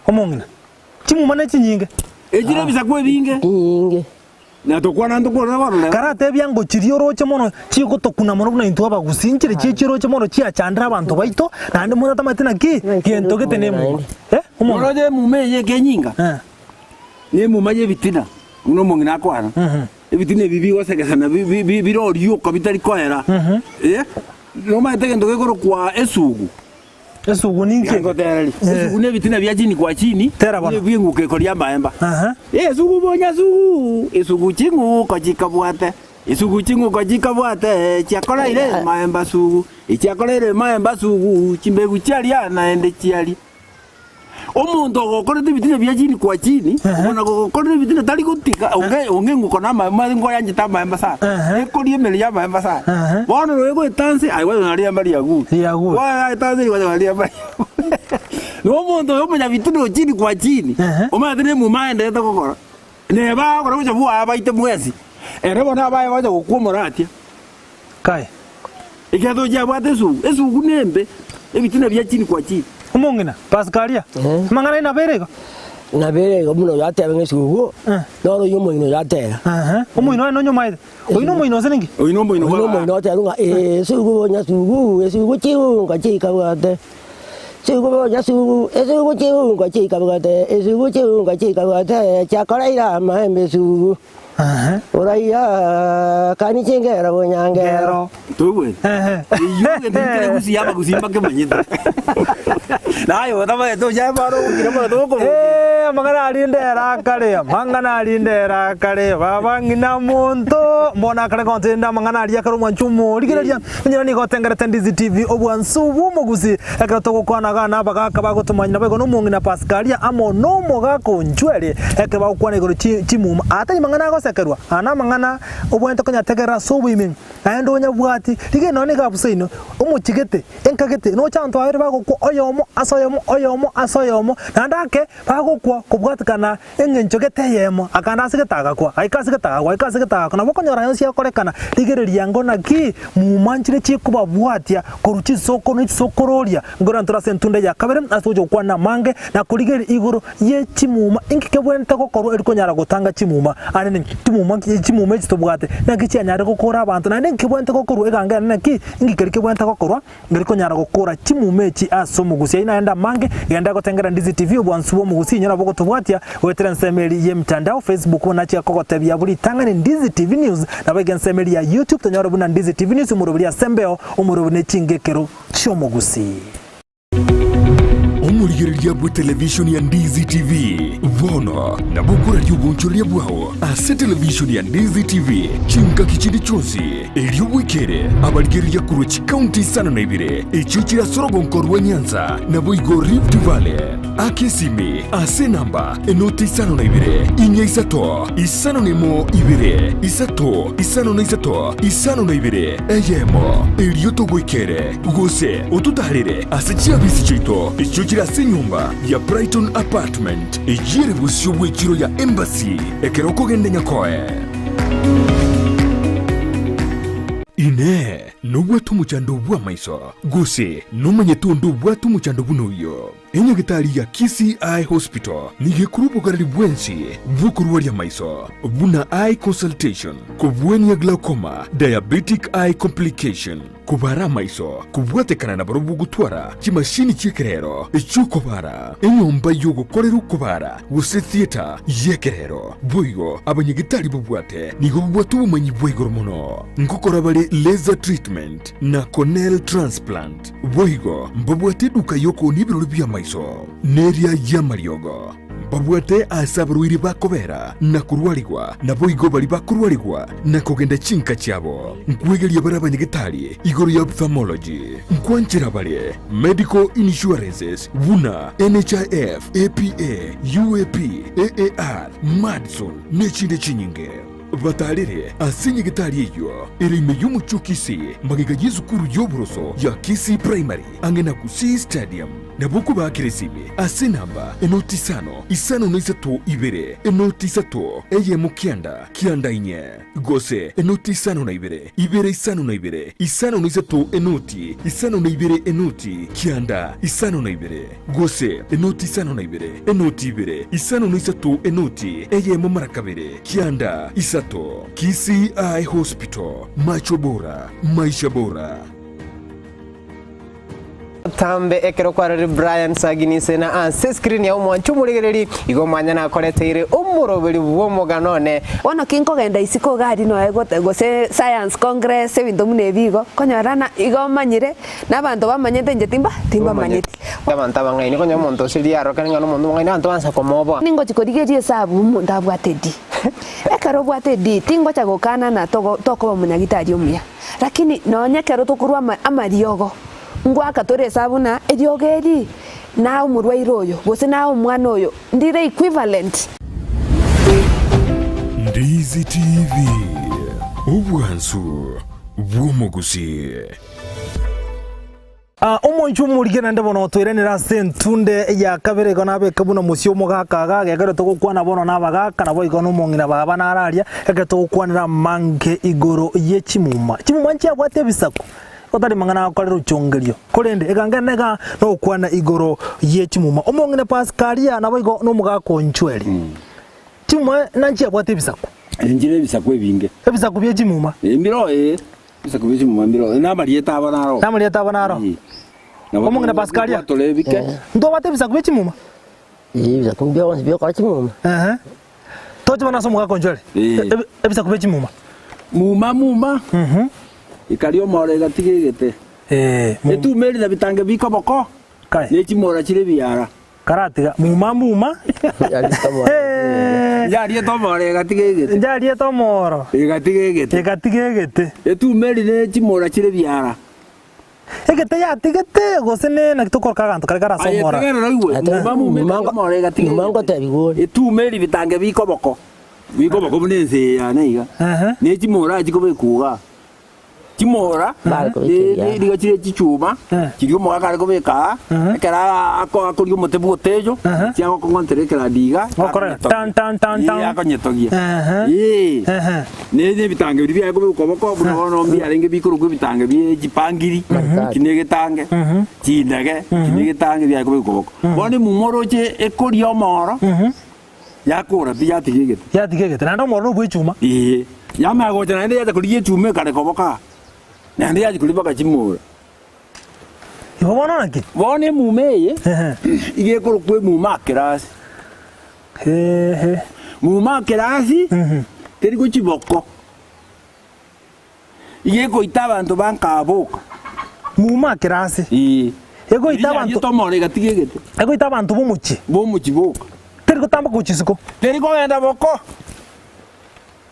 [SPEAKER 2] Omong'ina, chimuma ne chinyinge.
[SPEAKER 1] Echire ebisaku ebinge.
[SPEAKER 3] Chinyinge.
[SPEAKER 1] Na tokwana ntokore bono rero.
[SPEAKER 2] Karatebia ngochiria oroche mono chigotokuna mono buna intwe abagusii, nchire chiechio oroche mono chiachandire abanto baito, naende monto atamanyeti naki gento gete nemuma. Eh, omong'ina.
[SPEAKER 1] Oroche emuma eye ekenyinga,
[SPEAKER 2] Eh.
[SPEAKER 1] nemuma y'ebitina, buna omong'ina akwana. Ebitina ebi bigosegesana bi- bi- bi- bire orioka bitari koera. Eh, nomanyete egento gekorokwa esugu.
[SPEAKER 2] Esugu ninki?
[SPEAKER 1] Ngotereri. Esugu nebitina bia chini kwa chini.
[SPEAKER 2] Tera bono.
[SPEAKER 1] Bie eng'uko ekoria amaemba.
[SPEAKER 2] Aha.
[SPEAKER 1] Esugu bonya sugu, esugu ching'uko chikabwate. Esugu ching'uko chikabwate, chiakoreire amaemba sugu. Echiakoreire amaemba sugu, chimbegu chiaria naende chiaria. Omonto ogokorete ebitina bia chini kwa chini,
[SPEAKER 2] Aha.
[SPEAKER 1] obona gogokorera ebitina tari gotiga onge onge eng'uko na amaemba omanyete nkoyanchete amaemba sana.
[SPEAKER 2] Aha.
[SPEAKER 1] Ekoria emeri ya amaemba sana.
[SPEAKER 2] Aha.
[SPEAKER 1] Bono nonya goeta nse, aye gwateba riemba riagure.
[SPEAKER 2] Riagure.
[SPEAKER 1] Bono aeta nse gwateba riemba riagure. Na omonto oyo omonyabitina o chini kwa chini,
[SPEAKER 2] Aha.
[SPEAKER 1] omanyete na emuma aenderete gokora, neba agokora gocha bwoye abaite mwensi, ere bono abaye gocha gokwa omoratia.
[SPEAKER 2] Kai.
[SPEAKER 1] Ekiagera tochia abwate esugu, esugu nembe, ebitina bia chini kwa chini.
[SPEAKER 2] Omong'ina, Pasikaria, amang'ana aino abeire igo?
[SPEAKER 3] Nabeire igo buna oyo ateba ng'a esugu, noro oyio omoino oyo ateba.
[SPEAKER 2] Ehe, omoino oye nonyomaete. Oyio nomoino ase ninki?
[SPEAKER 1] Oyio nomoino
[SPEAKER 3] Oyio
[SPEAKER 1] bwa
[SPEAKER 3] nomoino oteba ng'a esugu bonya sugu, esugu chiunga chikabwate, sugu bonya sugu, esugu chiunga chikabwate, esugu chiunga chikabwate, chiakoreire amaembe esugu. Oraiya kani chingero bonyangero.
[SPEAKER 1] Toigwete? Eyio egento kere gusii abagusii mbakemanyete. Naye otamanyete ochaye bono ogokira bono tokobokia.
[SPEAKER 2] Eh, amang'ana aria ndere akare, amang'ana aria ndere akare, baba ng'ina monto, mbono akare gontende amang'ana aria akare omwancho omo. Rigereria, onye nigo otengerete Ndizi TV, obwansu bw'omogusi, ekero togokwana iga na abagaka bagotomanya naboigo na omong'ina Pascalia amo nomogaka Onchweri, ekero bagokwana igoro chi chimuma, atari mang'ana agosekerwa, aya namang'ana obwenerete konyategerera ase oboime, naende onyabwati. Rigereria nonya niga abusa inwe, omochigete, enkagete, nocha abanto babere bagokwa oyomo ase oyomo, oyomo ase oyomo, naende ake bagokwa kobwatekana Engencho gete eyemo, akande ase gete agakwa, aika ase gete agakwa, aika ase gete agakwa. Nabo okonyora yonsi yakorekana, rigereria ango naki mumanchire chikobabwatia korwa chisokoro ne chisokororia. Nkorora ntore ase entunda ya kabere ase ogocha gokwana amange na korigereria igoro ye chimuma. Inki kebwenerete gokorwa eri konyara gotanga chimuma? Aande ninki chimuma chimuma echi tobwate naki chianyarire gokora abanto? Naende inki kebwenerete gokorwa eganga ere naki? Inki keria kebwenerete gokorwa? Ngeri konyara gokora chimuma echi ase omogusii ayio naende amange, genda gotengera Ndizi TV obwansu bw'omogusii inyora bogotobwatia goetera ensemo eri y'emitandao Facebook buna nachia kogotebia abwo ritang'ani Ndizi TV News nabo iga ensemo eri ya YouTube tonyore buna Ndizi TV News omoroberi ase embeo omoroberi ne chingekero chi'omogusii.
[SPEAKER 4] Omorigereria bw'etelevishoni ya Ndizi TV bono nabo okoraria obonchoreria bwao ase televishoni ya Ndizi TV chingaki chinde chionsi, erio bwekere abarigereria korwa chikaunti isano na ibere echio chire ase orogonko rwa Nyanza naboigo Rift Valley. Aka esimi ase enamba enoti isano na ibere, inya isato, isano na emo ibere, isato, isano na isato, isano na ibere, eyemo, erio togoikere. Gose ototaarere ase chiabisi chiaito echio chire ase enyomba ya Brighton Apartment, eyio ere bosio bw'echiro ya Embassy ekero okogenda Nyakoe. Inee! Nobwate omochando bw'amaiso? Gose nomanyete onde obwate omochando buna oyio? Enyagitari ya Kisii Eye Hospital nigo ekorwa obogareri bwensi bw'okorwaria amaiso, buna eye consultation, kobwania glaucoma, diabetic eye complication, kobara amaiso, kobwatekana na barobwo gotwara chimashini chi'ekerero echi'okobara, enyomba y'ogokorera okobara gose theatre y'ekerero. Boigo abanyagitari babwate nigo babwate obomanyi bwa igoro mono ngokora bare laser treatment na corneal transplant. Boigo mbabwate eduka y'okoonia ebirori bi'amaiso, na eria y'amariogo. Mbabwate aase abarwaire bakobera na korwarigwa, naboigo baria bakorwarigwa na kogenda chinka chiabo. Nkwegeria bare abanyagetari igoro ya ophthalmology. Nkwanchera bare medical insurances buna NHIF, APA, UAP, AAR, Madison nechinde chinyinge. Batarere ase nyagetari eyio ere ime y'omochie o Kisii magega y'esukuru y'oboroso ya Kisii Primary ang'e na Gusii Stadium. Nabo okobaakera esimi ase enamba enoti isano, isano na isato ibere, enoti isato, eyemo kianda, kianda inye, gose enoti isano na ibere, ibere isano na ibere, isano na isato enoti, isano na ibere enoti, kianda, isano na ibere, gose enoti isano na ibere, enoti ibere, isano na isato enoti, eyemo mara kabere, kianda, isato. Kisii Eye Hospital, macho bora, maisha bora.
[SPEAKER 5] Tambe ekero kwarorire Brian Saginise na ase screen yao omwanche omoregereri igo omwanya nakoreteire omoroberi bw'omogano one.
[SPEAKER 6] Bono ki nkogenda isiko iga aria noe gote gose science congress ebinto buna ebi igo, konyora na igo omanyire, na abanto bamanyete inche timba timbamanyeti.
[SPEAKER 5] Abanto abang'aini konya omonto ase riarokire ng'a nomonto omong'aini abanto bansa komoboa.
[SPEAKER 6] Ningochi korigereria esabu omonto abwate D. Ekero obwate D tingocha gokana na togo tokoba omonyagitari omuya. Lakini nonya ekero tokorwa ama amariogo, ngoaka tore esabu ng'a eriogo eri naye omorwaire oyo, gose naye omwana oyo, ndire equivalent.
[SPEAKER 4] Ndizi TV, obwansu bw'omogusii.
[SPEAKER 2] Aa, omoinchi omorige naende bono otoiranere ase entunde ya kabere igo nabeke buna mosio omogaka iga, ekero togokwana bono nabagaka, naboigo nomong'ina baba nare aria, ekero togokwanera amange igoro ye chimuma. Chimuma nchiabwate ebisaku, otari mang'ana agokorera ochongerio, korende eganga iga nogokwana igoro ye chimuma. Omong'ina Pasikaria naboigo nomogaka onchweri. Chimuma nanchiabwate ebisaku.
[SPEAKER 1] Enchire ebisaku ebinge.
[SPEAKER 2] Ebisaku bie chimuma.
[SPEAKER 1] Mbiroo ee. Ebisaku bie chimuma mbiroo, na amarieta abo naro.
[SPEAKER 2] Na amarieta abo naro.
[SPEAKER 1] Ee. Nabo
[SPEAKER 2] Omong'ina Pasikaria.
[SPEAKER 1] Ntwatore ebike.
[SPEAKER 2] Ntobwate ebisaku bie chimuma?
[SPEAKER 3] Ee, ebisaku bionsi biokora chimuma.
[SPEAKER 2] Ehe. Toche bono ase omogaka onchwere.
[SPEAKER 1] Ee.
[SPEAKER 2] Ebi- Ebisaku bie chimuma.
[SPEAKER 1] Muma muma. Ekaria omoro egatiga egete.
[SPEAKER 2] Ee. Muma.
[SPEAKER 1] Etuma eri na bitange bikoboko.
[SPEAKER 2] Kae.
[SPEAKER 1] Ne chimora chire ebiara.
[SPEAKER 2] Karatiga muma muma.
[SPEAKER 1] Njariete omoro egatiga egete.
[SPEAKER 2] Njariete omoro.
[SPEAKER 1] Egatiga egete.
[SPEAKER 2] Egatiga egete.
[SPEAKER 1] Etuma eri ne chimora chire biara.
[SPEAKER 2] Egete yatigete gose ne naki tokoroka aganto karia kare ase
[SPEAKER 1] Aye
[SPEAKER 2] omoro.
[SPEAKER 1] tegerera oigwe. Muma muma egatiga omoro egatiga
[SPEAKER 3] Nyuma
[SPEAKER 1] egete.
[SPEAKER 3] ngotebiwa ore.
[SPEAKER 1] Etuma eri bitange bikoboko. Bikoboko buna ense eye yane iga.
[SPEAKER 2] Ehe.
[SPEAKER 1] Ne chimora chikobekwa igaa. Chimoora
[SPEAKER 3] Bare kobeka ebiara.
[SPEAKER 1] nigo chire chichuma
[SPEAKER 2] Eh.
[SPEAKER 1] chiria omogaka are kobeka aa,
[SPEAKER 2] Eh.
[SPEAKER 1] ekero aa- ako- akoria omote bw'otejo,
[SPEAKER 2] Eh.
[SPEAKER 1] chiagokong'ontera ekerandi iga,
[SPEAKER 2] Gokora
[SPEAKER 1] akonyetogia.
[SPEAKER 2] tan, tan, tan, tan.
[SPEAKER 1] Ee, akonyetogia.
[SPEAKER 2] Ehe.
[SPEAKER 1] Ee.
[SPEAKER 2] Ehe.
[SPEAKER 1] Ne ne ebitange biria biare kobekwa koboko, buna bono mbiarenge bikorokwa ebitange bie chipangiri, eki na egetange, chindege, eki na egetange biare kobekwa koboko. Bono emuma oroche ekoria omoro, Yakora pi yatiga egete.
[SPEAKER 2] Yatiga egete, naende omoro nobw'echuma.
[SPEAKER 1] Ee, yamanya gocha naende yacha korigia echuma ekare koboka aa, naende yachia koria mpaka chimura.
[SPEAKER 2] Igo bono naki?
[SPEAKER 1] Bono emuma eye,
[SPEAKER 2] Ehe.
[SPEAKER 1] iga ekorokwa emuma akerasi.
[SPEAKER 2] Ehe.
[SPEAKER 1] Muma akerasi, teri gochia boko. Iga ekoita abanto ba nkaboka.
[SPEAKER 2] Muma akerasi.
[SPEAKER 1] Ee.
[SPEAKER 2] Egoita abanto.
[SPEAKER 1] Eriaria tomoro egatiga egete.
[SPEAKER 2] Egoita abanto b'omochie.
[SPEAKER 1] B'omochie boka.
[SPEAKER 2] Teri gotamboka gochia isiko.
[SPEAKER 1] Teri kogenda boko.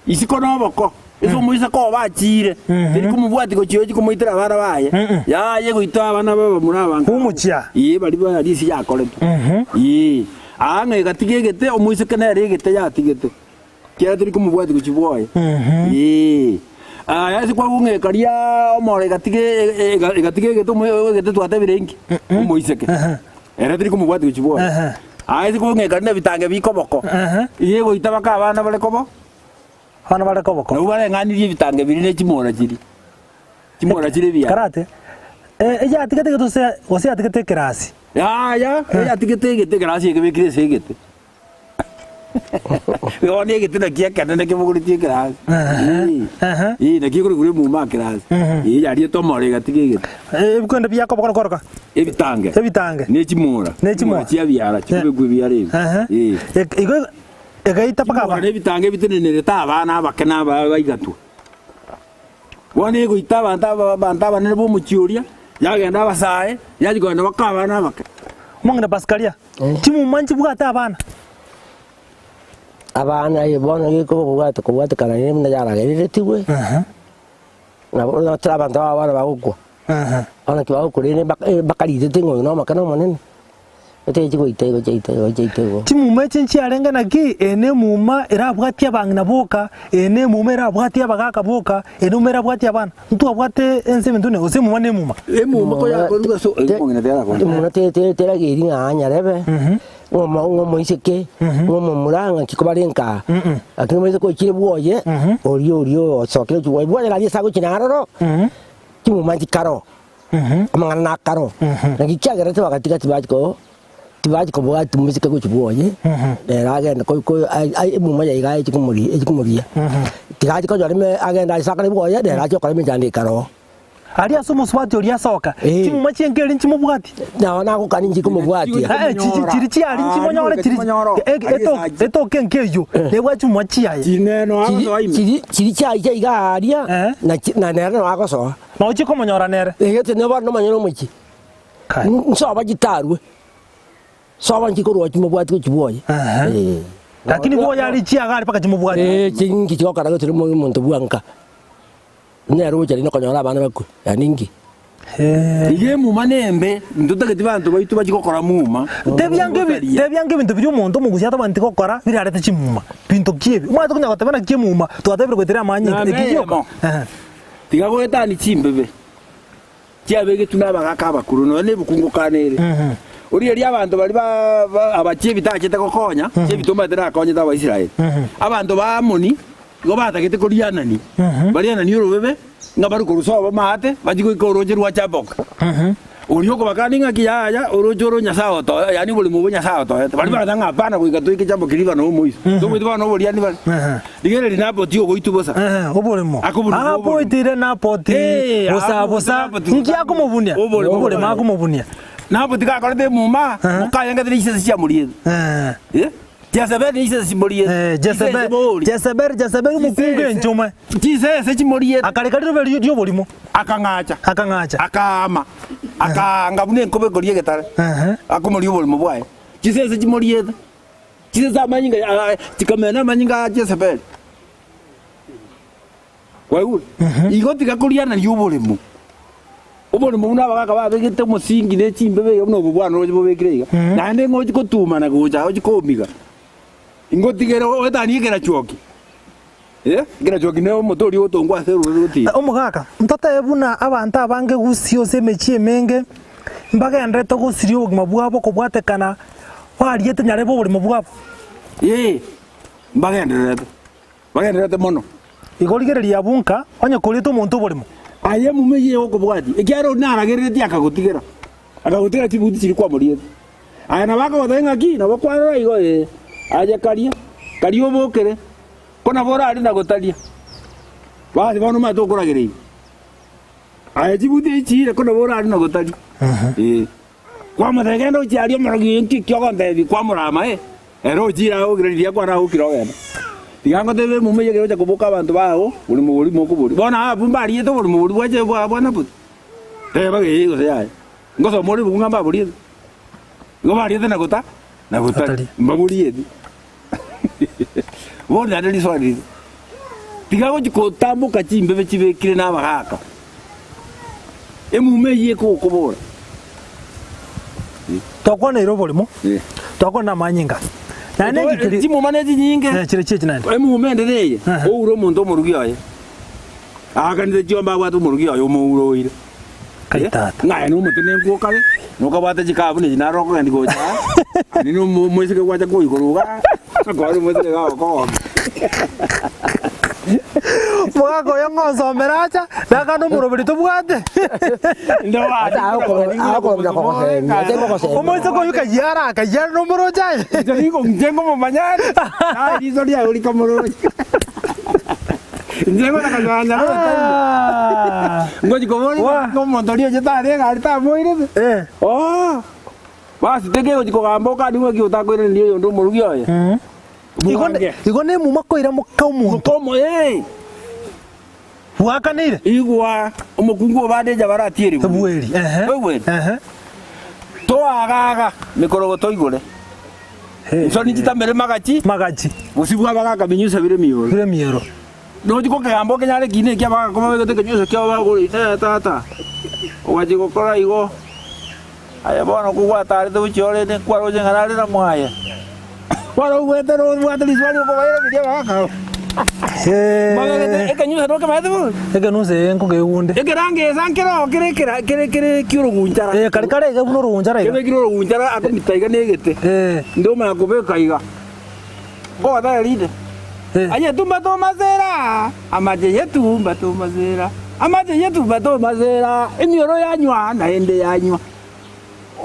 [SPEAKER 1] Isiko noboko. Ase omoiseke obo achiire. Teri komobwatia gochia ochi komoitera abana baye. Yaya egoita abana b'abamura aba nkaboka.
[SPEAKER 2] B'omochie aa.
[SPEAKER 1] Ee baria baria ase yakoretwe. Ee. Aa ng'a egatiga egete, omoiseke nere egete yatigete. Ekiagera tori komobwatia gochia bwoye. Ee. Aya ase kwagwa ng'a ekaria omoro egatiga egatiga egete omo egete twatebire inki? Omoiseke. Ere tori komobwatia gochia bwoye. Aya ase kwagwa ng'a ekaria na ebitange bikoboko. Iga egoita baka abana bare kobo.
[SPEAKER 2] Abana bare koboko.
[SPEAKER 1] Nabwo bareng'anirie ebitange biria ne chimora chiria. Chimora chire ebiara.
[SPEAKER 2] Karate, eyatigete egete gose gose yatigete ekerasi.
[SPEAKER 1] Yaya, eyatigete egete ekerasi ekebekire ase egete. Bono egete naki ekenene kebogoretie ekerasi.
[SPEAKER 2] Ehe.
[SPEAKER 1] Ee, naki ekorokwa emuma kerasi. Ee, yariete omoro egatiga egete.
[SPEAKER 2] Ebikwenda biakoba kore koroka.
[SPEAKER 1] Ebitange.
[SPEAKER 2] Ebitange.
[SPEAKER 1] Ne chimora.
[SPEAKER 2] Ne chimora.
[SPEAKER 1] chia biara, chikobekwa ebiara ebi.
[SPEAKER 2] Ehe.
[SPEAKER 1] Ee.
[SPEAKER 2] Ek- Igo egaita mpaka
[SPEAKER 1] Chimora
[SPEAKER 2] aba.
[SPEAKER 1] na ebitange bitenenerete abana abake na aba baigatwa. Bono egoita abanto aba abanto abanene b'omochie oria, yagenda abasae, yachia kogenda baka abana abake.
[SPEAKER 2] Omong'ina Pasikaria, chimuma nchibwate abana.
[SPEAKER 3] Abana aye bono geko kobwate kobwatekana nere buna yaragereretigwe, nabo notore abanto aba bono bagokwa. Bono ki bagokwa rende mbaka mbakaritete ng'a oyo nomokene omonene, etechi goita igo chiaita igo chiaita igo.
[SPEAKER 2] Chimuma echi nchiarenge naki, eye nemuma erabwatie abang'ina boka, eye nemuma erabwatie abagaka boka, eye nemuma erabwatie abana. Ntwabwate ense ebinto buna gose emuma nemuma.
[SPEAKER 1] Emuma koyakorwa ase omong'ina terakorwa.
[SPEAKER 3] Emuma te- te- terageri ng'a nyarebe, ng'omo ng'omoiseke, ng'omomura ng'aki kobare nkaa. Lakini omoiseke oikire bwoye, oria oria osokire gochia bwoye, bwoye gari ase agochia naroro, chimuma nchikaro, amang'ana nakaro. Naki kiagerete bagatiga tibachi ko tibachi kobwati omoiseke gochia bwoye, nere agende ko ko ai ai emuma yaye iga echi komoria echi komoria. Tiga achi konyora ime agende ase akare bwoye, nere achi gokora emechando ekero oo.
[SPEAKER 2] Aria ase omosubati oria asoka,
[SPEAKER 3] Eh.
[SPEAKER 2] chimuma chi'enka eria nchimobwati.
[SPEAKER 3] Nao nagokani inche komobwatia.
[SPEAKER 2] Eh, chi- chi- chiri chiari nchimonyore chiri e- etoka enka eyio nebwate chimuma chiaye.
[SPEAKER 1] Chineno agosoa ime.
[SPEAKER 3] Chiri chiri chiaye iga aria,
[SPEAKER 2] Eh.
[SPEAKER 3] na chi na nere nao agosoa.
[SPEAKER 2] Na ochie komonyora nere.
[SPEAKER 3] Egete nigo bono nomanyene omochie.
[SPEAKER 2] Kai.
[SPEAKER 3] Nsoba chitarwe, soba nchikorwa chimobwati gochia bwoye.
[SPEAKER 2] Aha.
[SPEAKER 3] Eh.
[SPEAKER 2] Lakini bwoye aria chiaga aria mpaka chimobwati.
[SPEAKER 3] Eh, chinki chigokora gose omo omonto bwanka. Nere ogocha rende okonyora abana bakwe, yaani inki?
[SPEAKER 2] Eh.
[SPEAKER 1] Iga emuma nembe, ntotageti banto baito bachie gokora muma.
[SPEAKER 2] Tebia nge ebi tebia nge ebinto biria omonto omogusia atabwenereti gokora birarete chimuma. Binto ki ebi? Omanyete konya goteba naki emuma, twatebire goetera amanyinga,
[SPEAKER 1] Namba
[SPEAKER 2] eki gioka.
[SPEAKER 1] eyemo.
[SPEAKER 2] Ehe.
[SPEAKER 1] Tiga goetania chimbebe chiabegetwe nabagaaka abakoro, nonya nebuku ngokana ere. Origereria abanto baria ba ba aba chiebita achete gokonya, chiebita omanyete nakonyete Abaisraeli. Abanto ba Amoni igo batagete korianania, bariananie orobebe ng'a bare korwa sobo maate bachie goika orooche rwa Jaboki. Oria okobakania ng'aki yaya, orooche oro Nyasae otoe, yaani oboremo obwo Nyasae otoete. Baria bagateba ng'a hapana goika toike Jaboki riba na omoiso. Tomoiti bono oboriani bare. Rigereria Naboti ogoitwa bosa.
[SPEAKER 2] Oboremo.
[SPEAKER 1] Akobunia oboremo.
[SPEAKER 2] Apoitire Naboti
[SPEAKER 1] Eh,
[SPEAKER 2] bosa
[SPEAKER 1] apoitire
[SPEAKER 2] bosa.
[SPEAKER 1] Naboti
[SPEAKER 2] Inki
[SPEAKER 1] bosa.
[SPEAKER 2] akomobunia?
[SPEAKER 1] Oboremo
[SPEAKER 2] Oboremo
[SPEAKER 1] bwaye.
[SPEAKER 2] akomobunia.
[SPEAKER 1] Naboti gakorete emuma, mokayengete ne chisese chiamoriete. Eh? Jezebeli ne chisese chimoriete.
[SPEAKER 2] Eh,
[SPEAKER 1] Chisese
[SPEAKER 2] Jezebeli,
[SPEAKER 1] bori.
[SPEAKER 2] Jezebeli, Jezebeli omokungu
[SPEAKER 1] Chisese.
[SPEAKER 2] enchome.
[SPEAKER 1] Chisese chimoriete.
[SPEAKER 2] Akareka rirobe ri- ri'oborimo.
[SPEAKER 1] Akang'acha.
[SPEAKER 2] Akang'acha.
[SPEAKER 1] Akaama. Akaanga buna enkoba ekoria egetare.
[SPEAKER 2] Ehe.
[SPEAKER 1] Akomoria oborimo bwaye. Chisese chimoriete. Chisese amanyinga ah, chikamena amanyinga a Jezebeli. Kwaigure? Igo tiga korianaria oboremo. Oboremo buna abagaka babegete omosingi ne chimbebe iga buna obo bwane oroche bobekire iga. Naende ng'a ochie kotumana gocha ochie komiga. Ingotigere oetanie ekerachuoki. Eh, ekerachuoki ne omote oria ogotongwa ase orobebe gotiira.
[SPEAKER 2] Omogaka, ntotebe buna abanto abange gusii ase emechie emenge mbagenderete gosiria obogima bwabo kobwatekana bariete nyarebe oboremo bwabo.
[SPEAKER 1] Ee, mbagendererete. Bagendererete mono.
[SPEAKER 2] Igo rigereria abwo nka, onye koriete omonto oborimo.
[SPEAKER 1] Aye emume eyio egokobwatia, ekiagera oria naragereretie akagotigera, akagotigera chibuti chiria kwamoriete. Aye nabo akogotebia ng'aki, nabo kwarora igo, ee, aye karia, karia obokere, ko nabo orarie na gotaria. Basi bono omanyete okoragereria. Aye chibuti echi chiire, ko nabo orarie na gotaria. Ee. Kwamotebia, Genda ochie aria omorogi oyo nki ogontebia? Kwamorama, ee, ere ochiire agokire riria kwaragokire ogende. Tiga ngotebie emuma eyio ekero ocha koboka abanto bao, borimo boria mokoboria. Bono abwo mbariete oborimo boria bwache bwa bwa Naboti? Teba ee gose yaya. Ngosoma ore ribuku ng'a mbaboriete. Igo bariete na gota na gotari.
[SPEAKER 2] Gotari.
[SPEAKER 1] Mbaborieti. Bono naende riswali rire, tiga gochia kotamboka chimbebe chibekire na abagaaka. Emuma eyio ekogokobora.
[SPEAKER 2] Twakwaneire oborimo,
[SPEAKER 1] Eh.
[SPEAKER 2] twakwana amanyinga. Naende
[SPEAKER 1] Otoe-
[SPEAKER 2] engikeri
[SPEAKER 1] Chimuma ne chinyinge.
[SPEAKER 2] Eh, chire chiachi naende.
[SPEAKER 1] Emuma ende neye,
[SPEAKER 2] Aha.
[SPEAKER 1] oure omonto omorugi oye. Aakanire chiombe abwate omorugi oye omoure oire.
[SPEAKER 2] Kai tata.
[SPEAKER 1] Ng'a aye nomotenenku okare, nokabwate chikabu nechi naro okogendi gocha aa, aye nomo omoiseke gwacha koigoro igaa, akore omoiseke iga agokogokia.
[SPEAKER 2] Omogaka oyo ng'osomera acha, nakande omoroberi tobwate. Omoiseke oyio kayiara akayiara nomoroche aye.
[SPEAKER 1] Inche nigo inche nkomomanya ere, naye riso riaye rikamoroche. Inche ngotaka konyora
[SPEAKER 2] Ah.
[SPEAKER 1] Ngochi koboria
[SPEAKER 2] Wa.
[SPEAKER 1] ng'a omonto oria ochete aria egari tamoirete.
[SPEAKER 2] Eh.
[SPEAKER 1] Oo! Basi tekegochi kogamba okanie ng'aki otakoiraneria oyonde omorugi oye.
[SPEAKER 2] Igo ne-
[SPEAKER 1] Bwange.
[SPEAKER 2] igo nemuma koira moka omonto
[SPEAKER 1] Mokomo ee!
[SPEAKER 2] bwakaneire
[SPEAKER 1] Igwa omokungu obande enchaba aratieri buya.
[SPEAKER 2] ebweri ehe
[SPEAKER 1] Oigwete?
[SPEAKER 2] ehe
[SPEAKER 1] Toagaga mekorogo toigore. Insoni chitamere magachi.
[SPEAKER 2] Magachi.
[SPEAKER 1] Bosio bw'abagaka binyusa bire emioro.
[SPEAKER 2] Bire emioro.
[SPEAKER 1] Nochi gokegamba okenyare ekiina ekia abagaka babegete ekenyuso kiabo bagore inee tata, ogachia gokora igo, aye bono kogwatarete gochia ore inde nkwaroche ng'a nare na mwaye. Bono ogwete nobwate riswali okobairaneria abagaka aba. Babegete ekenyuso nokemanyete bono?
[SPEAKER 2] Ekenuso ee nkokegunde.
[SPEAKER 1] Ekerangesa nkero kere ekera kere kere ki'orogunchara.
[SPEAKER 2] Ee kare kare iga buna orogunchara iga.
[SPEAKER 1] Kebekire orogunchara akomita iga na egete.
[SPEAKER 2] Ee.
[SPEAKER 1] Inde omanya kobeka iga. Nkogotebia rinde, Aye tumba tomasera, amache ye tumba tomasera, amache ye tumba tomasera, emioro yanywa naende yanywa.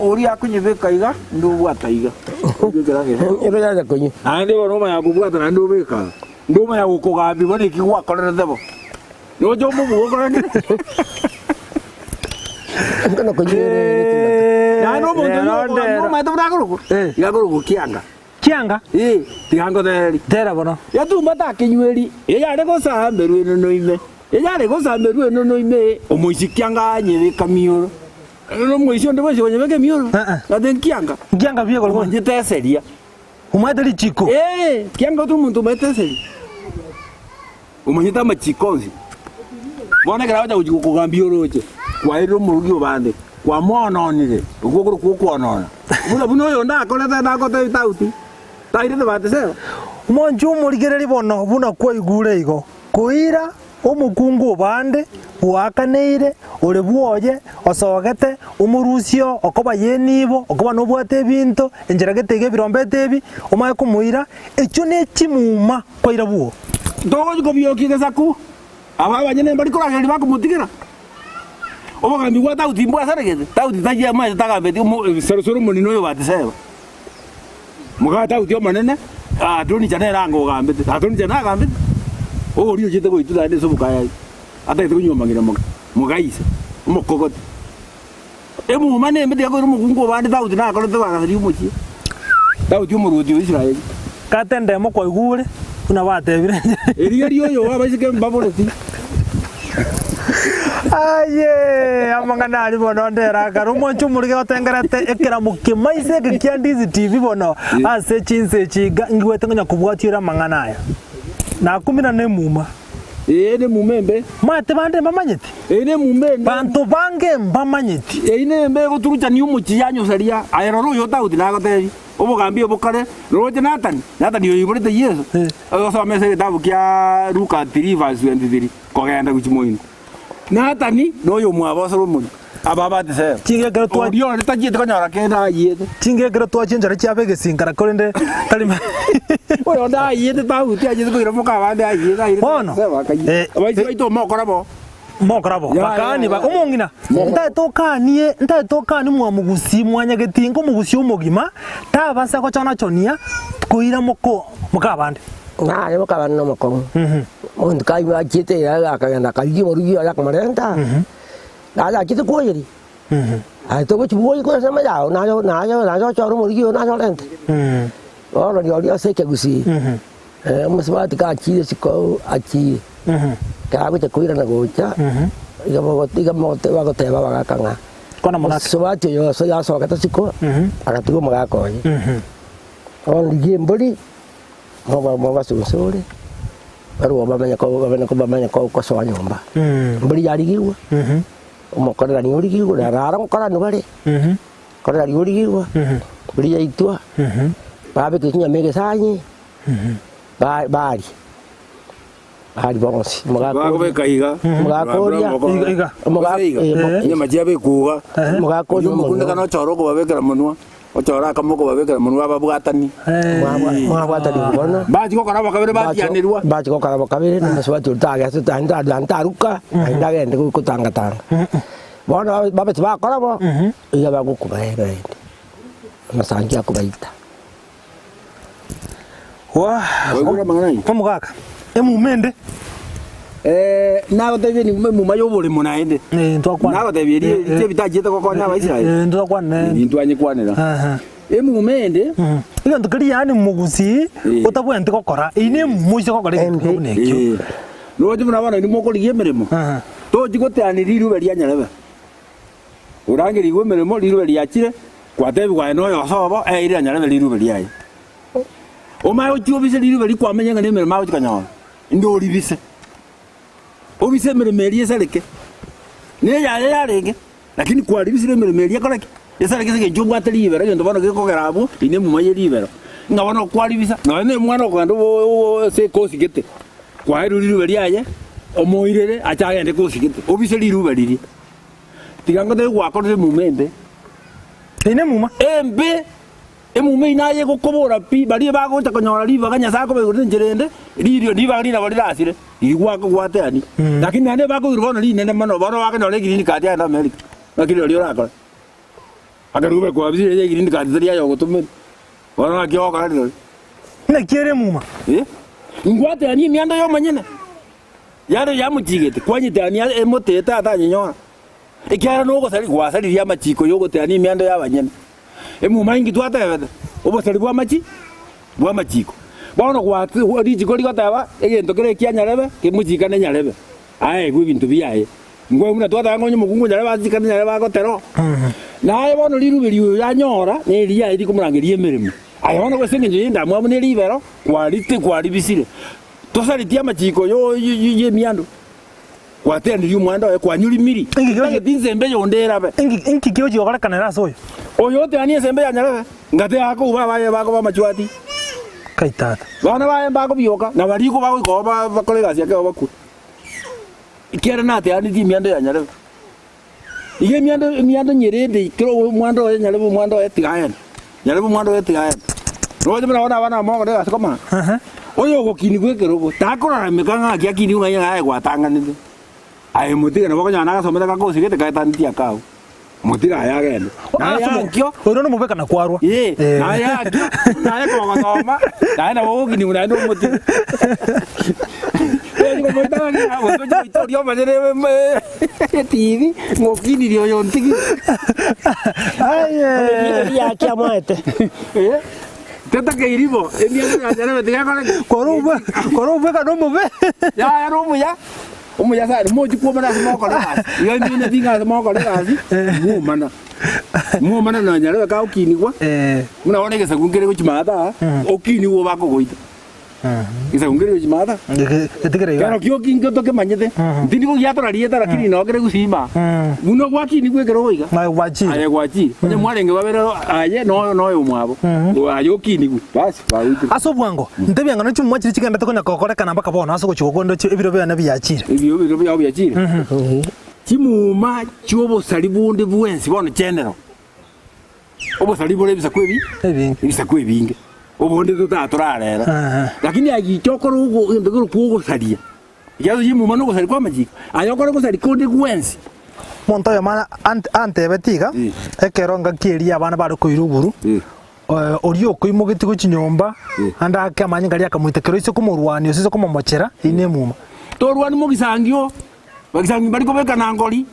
[SPEAKER 1] Oria akonyebeka iga, inde obwata iga.
[SPEAKER 3] Ebe yacha konywa.
[SPEAKER 1] Naende bono omanya kobwata naende obeka iga. Inde omanya gokogambia bono eki gwakorerete bo. Nocha omobua okore ki?
[SPEAKER 3] Nkona konywa ere tumba.
[SPEAKER 1] Naende omonto oyio
[SPEAKER 2] Rero
[SPEAKER 1] okogambia
[SPEAKER 2] ndero.
[SPEAKER 1] omanyete buna akorokwa? Iga akorokwa kianga.
[SPEAKER 2] Chianga.
[SPEAKER 1] Ee, tiga ngotererie.
[SPEAKER 2] Tera bono.
[SPEAKER 1] Yatumba takenyueri, eyare gosamberwa enono ime, eyare gosamberwa enono ime, omoisiki anga anyebeka mioro. Nomoisia onde bwensi okonyebeka emioro, gose nkianga.
[SPEAKER 2] Nkianga buya korwa.
[SPEAKER 1] Omanyete eseria.
[SPEAKER 2] Omanyete richiko.
[SPEAKER 1] Ee, kianga ote omonto omanyete eseria. Omanyete amachiko onsi. Bono ekero agocha gochia gokogambia oroche, kwaerire omorogi obande, kwamoononire, okwo okorokwa okoonona. Buna buna oyonde akorete nagotebi tauti, tairete Batiseba.
[SPEAKER 2] Omonche omorigererie bono buna kwaigure igo, koira omokungu obande bwakaneire, ore bwoye, osogete, omorusie oo, okoba yenibo, okoba nobwate ebinto, enchera gete iga ebirombete ebi, omanye komoira, echio ne chimuma kwaira bwoo.
[SPEAKER 1] Togochia kobiokia egesaku, aba abanyene mbari koragereria bakomotigera. Obogambi bwa Daudi mbwasaregete, Daudi tari amaete tagambeti omo Solomoni noyo Batiseba. Moka Daudi omonene, Adonija nere anga ogambete, Adonija nagambete, oria ochete goitwa naende ase omokayayi, atagete konyuoma ng'ina moka, moka ise, omokogoti. Emuma nembe tigakoira omokungu obande Daudi nakorete bagasaria omochie. Daudi omoruoti o Israeli.
[SPEAKER 2] Kata endemo kwaigure buna batebire.
[SPEAKER 1] Erigerio oyo bw'abaiseke mbaboreti.
[SPEAKER 2] Aye amang'ana aria bono ndere akare omwancho omorige otengerete ekeramo kemaiso eke kia Ndizi TV bono ase chinsa echi iga ngigwete ngonya kobwatia ore amang'ana aya. Nakumina nemuma.
[SPEAKER 1] Ee nemuma embe.
[SPEAKER 2] Omanyete bande mbamanyeti?
[SPEAKER 1] Eye nemuma embe.
[SPEAKER 2] Banto bange mbamanyeti.
[SPEAKER 1] Eye nembe egoturuchania omochie yanyosaria. Aye rora oyo Daudi nagotebi, obogambi obo kare, roche Nathani, Nathani oyo oiborete Yeso, ogosoma ase egetabu kia Luka 3 verse 23 kogenda gochia moino. Nathani noyomwabo o Solomoni, aba Batiseba.
[SPEAKER 2] Chingekero twa-
[SPEAKER 1] Oria ore tachieti konyora kende ayiete.
[SPEAKER 2] Chingekero twachinchora chiaba egesinkara korende tari
[SPEAKER 1] Oyonde ayiete Daudi achiete koira moka abande ayiete airete
[SPEAKER 2] Bono,
[SPEAKER 1] Batiseba akayia. Abaisia baito mokora bo.
[SPEAKER 2] Mokora bo,
[SPEAKER 1] Ya,
[SPEAKER 2] bakaani
[SPEAKER 1] ya,
[SPEAKER 2] ba
[SPEAKER 1] ya.
[SPEAKER 2] omong'ina ntaete okanie ntaete okanie mwamogusii mwanyagetinga omogusii omogima tabasa gochona-chonia koira moko mokabande.
[SPEAKER 3] Naye mokaba nomokong'u. Omonto kaigwa achiete iga akagenda akarigia omorugi oye akamorenta, naye achiete kwoyeria, aye togochia bwoyia korwa ase amayao naye naye naye ochore omorugi oyo naye orente. Bono rirorio ase ekegusii, omosubati gachire isiko achire, ekero agocha koirana gocha, iga bogo iga mogote bagoteba abagaka ng'a
[SPEAKER 2] Kwana monake.
[SPEAKER 3] omosubati oyo ase asogete isiko, agatiga omogaka oye. Bono rigia embori, moba mobasunsore, barwe bamanye ko bamanye ko bamanye ko kosoa nyomba. Embori yarigigwa, omokorerani origigwe, na aro nkorani bare. Korera riorigigwa, riria yaitwa, babeka chinyama egesanyi, ba- baria, baria bonsi. Omogaka oria,
[SPEAKER 1] Bakobeka iga,
[SPEAKER 3] omogaka oria,
[SPEAKER 2] Iga, iga.
[SPEAKER 3] omogaka
[SPEAKER 1] Gose iga.
[SPEAKER 3] eh, mo-
[SPEAKER 1] Enyama chiabekwa iga.
[SPEAKER 3] omogaka
[SPEAKER 1] Oria
[SPEAKER 3] oria
[SPEAKER 1] omokundekane
[SPEAKER 3] omonene.
[SPEAKER 1] ochore okobabekera monwa, ochore akamo okobabekera monwa ababwatani.
[SPEAKER 3] Mwabwatani bono.
[SPEAKER 1] Bachia gokora abakabere batianirwa.
[SPEAKER 3] Bachia gokora abakabere, na omosubati oria tagesa naende taruka, naende agende gotangatanga. Bono babe tibakora bo, iga bagokubaera naende, amasangi akobaita.
[SPEAKER 2] Wah,
[SPEAKER 1] Waigure amang'ana ayio?
[SPEAKER 2] omogaka, emuma ende.
[SPEAKER 1] Eh, nagotebia emuma emuma y'oboremo naende.
[SPEAKER 2] Eh, ntwakwana.
[SPEAKER 1] Nagotebia eria
[SPEAKER 2] Eh, eh.
[SPEAKER 1] eria ebitachiete gokonya Abaisraeli.
[SPEAKER 2] Eh, ntwakwana.
[SPEAKER 1] Ebi ntwanyekwanera.
[SPEAKER 2] Aha.
[SPEAKER 1] Emuma ende,
[SPEAKER 2] Egento keria yaani mogusii
[SPEAKER 1] Eh.
[SPEAKER 2] otabwenereti gokora, eyio ne emuma oise gokora egento
[SPEAKER 3] Embe.
[SPEAKER 2] buna ekio.
[SPEAKER 1] eh, roche buna bono inwe mokorigia emeremo,
[SPEAKER 2] Aha.
[SPEAKER 1] tochi goteania rirube ria nyarebe. Orangerigwe emeremo, rirube riachire, gwatebigwa aye noyo osobo, eirire nyarebe rirube riaye. Omanye gochia obise riruba rikwamenya ng'a nemeremo agochia konyora, inde oribise. Obise emeremo eria esareke, na eyaye yarenge, lakini kwaribisire emeremo eria ekore ki? Esareke ase eng'encho obwate ribero, egento bono gekogera abwo, inde emuma ye ribero, ng'a bono kwaribisa, nonya na omwana okogenda obo ase ekosi gete, kwaerwa riruba riaye, omoirere ache agende ekosi gete, obise riruba riria. Tiga ngotebi gwakorire emuma embe.
[SPEAKER 2] Eye nemuma.
[SPEAKER 1] Embe! Emuma eyio naye egokobora pi, baria bagocha konyora ribaga Nyasae akobaigorera enchera ende, ririo ribaga rinabo rirasire, riria gwaka gwateani. Lakini naende bakoirwa bono rinene mono, bono bakonyora egreen card agende America. Naki rirorio orakore? Akerube kwabisire eye egreen card tari aye ogotomera. Bono naki ogokora rirorio?
[SPEAKER 2] Naki ere emuma?
[SPEAKER 1] Eh? Ingwateanie emiando y'omonyene, yare yamochigete, kwanyeteania emoteete atanyenyora. Ekiagera nogosari gwasaririe amachiko y'ogoteania emiando y'abanyene. Emuma inki twatebete? Obosari bw'amachi bw'amachiko. Bono gwati richiko rigoteba egento kere ekia nyarebe kemochikane nyarebe, aegwe ebinto biaye. Nkwe buna twateba ng'a onye omokungu nyarebe achikane nyarebe agotera oo. Naye bono rirube ri'oyo yanyora neri riaye rikomorangeria emeremo. Aye bono ase engencho y'endamwamu ne ribero kwarite kwaribisire. Tosareti amachiko yo y'emiando. Gwateanirie omwando oye, kwanyurimiri, totageti nsembe yonde erabe.
[SPEAKER 2] Inki kiochia gokorekanera ase oyo?
[SPEAKER 1] Oyo oteanie ensembe ya nyarebe, ngate akouba abaye bakoba amachwati.
[SPEAKER 2] Kai tata.
[SPEAKER 1] Abana baye mbakobioka, na barikwo bagoika oo bakore egasi ya kegao bakwe. Ekiagera nateanetie emiando ya nyarebe. Iga emiando emiando nyerende kera omwando oye nyarebe omwando oye tiga aende, nyarebe omwando oye tiga aende. Roche buna bono abana aba mogokora egasi komana, oyo ogokinigwa ekerogo takorarameka ng'a aki akinigwe ng'a aye gwatang'anete. Aye motige nabo okonyora nagasomete gakosigete gaetaneti aka abwo, motige aye agende. Naye ankio.
[SPEAKER 2] Oyo nomobekano kwarwa.
[SPEAKER 1] Ee, naye ankio, naye kogosoma, naye nabo ogokinigwa naende omotige. Oria omanyene etibi, ng'okinirie oyo ontigire.
[SPEAKER 3] Riaki amoete.
[SPEAKER 1] Tetakeiri bo, emiaka ya nyarebe tiga ekore ki?
[SPEAKER 2] Kore obweka nomobe.
[SPEAKER 1] Yaya nomuya, omuya sana, mochi kwomana ase mogokora egasi. Iga imina ting'a ase mogokora egasi, mwomana. Mwomana na nyarebe kagokinigwa, buna bono egesaku nkere gochia maate aa, okinigwe bakogoita. Gesaku nkere gochia maate aa.
[SPEAKER 2] Getigere iga.
[SPEAKER 1] Kero kioki nkio tokemanyete, ntindi kogiatora rieta lakini noo kere gusima. Buna gwakinigwe ekero goika.
[SPEAKER 2] Aye gwachire.
[SPEAKER 1] Aye gwachire. Onye mwarenge babere aye noyo noyo omwabo. Aye okinigwe. Basi bagoitire.
[SPEAKER 2] Ase obwango, ntebia ng'a nochimuma chiria chigenderete konya gokorekana mpaka bono ase ogochia gokwa ndoche ebiro biane biachire.
[SPEAKER 1] Ebiro ebiro biao biachire. Chimuma chi'obosari bonde bwensi bono chenero. Obosari bore ebisaku ebi
[SPEAKER 2] Ebinge.
[SPEAKER 1] ebisaku ebinge. Obonde totatorarera.
[SPEAKER 2] Aha.
[SPEAKER 1] Lakini agicha okore ogo egento kere okwogosaria. Ekiagera chimuma na ogosaria kw'amachiko. Aye okore gosaria konde gwensi.
[SPEAKER 2] Omonto oyomo ant- antebeti iga,
[SPEAKER 1] Eh.
[SPEAKER 2] ekero ngaki eria abana bare koira oburu,
[SPEAKER 1] Eh.
[SPEAKER 2] oria okoimogetie gochia nyomba,
[SPEAKER 1] Eh.
[SPEAKER 2] ande ake amanyinga aria akamoita kero ise komorwania gose ise komomochera, eyio nemuma.
[SPEAKER 1] Torwani mogisangio, bagisangio mbari kobekana ngori.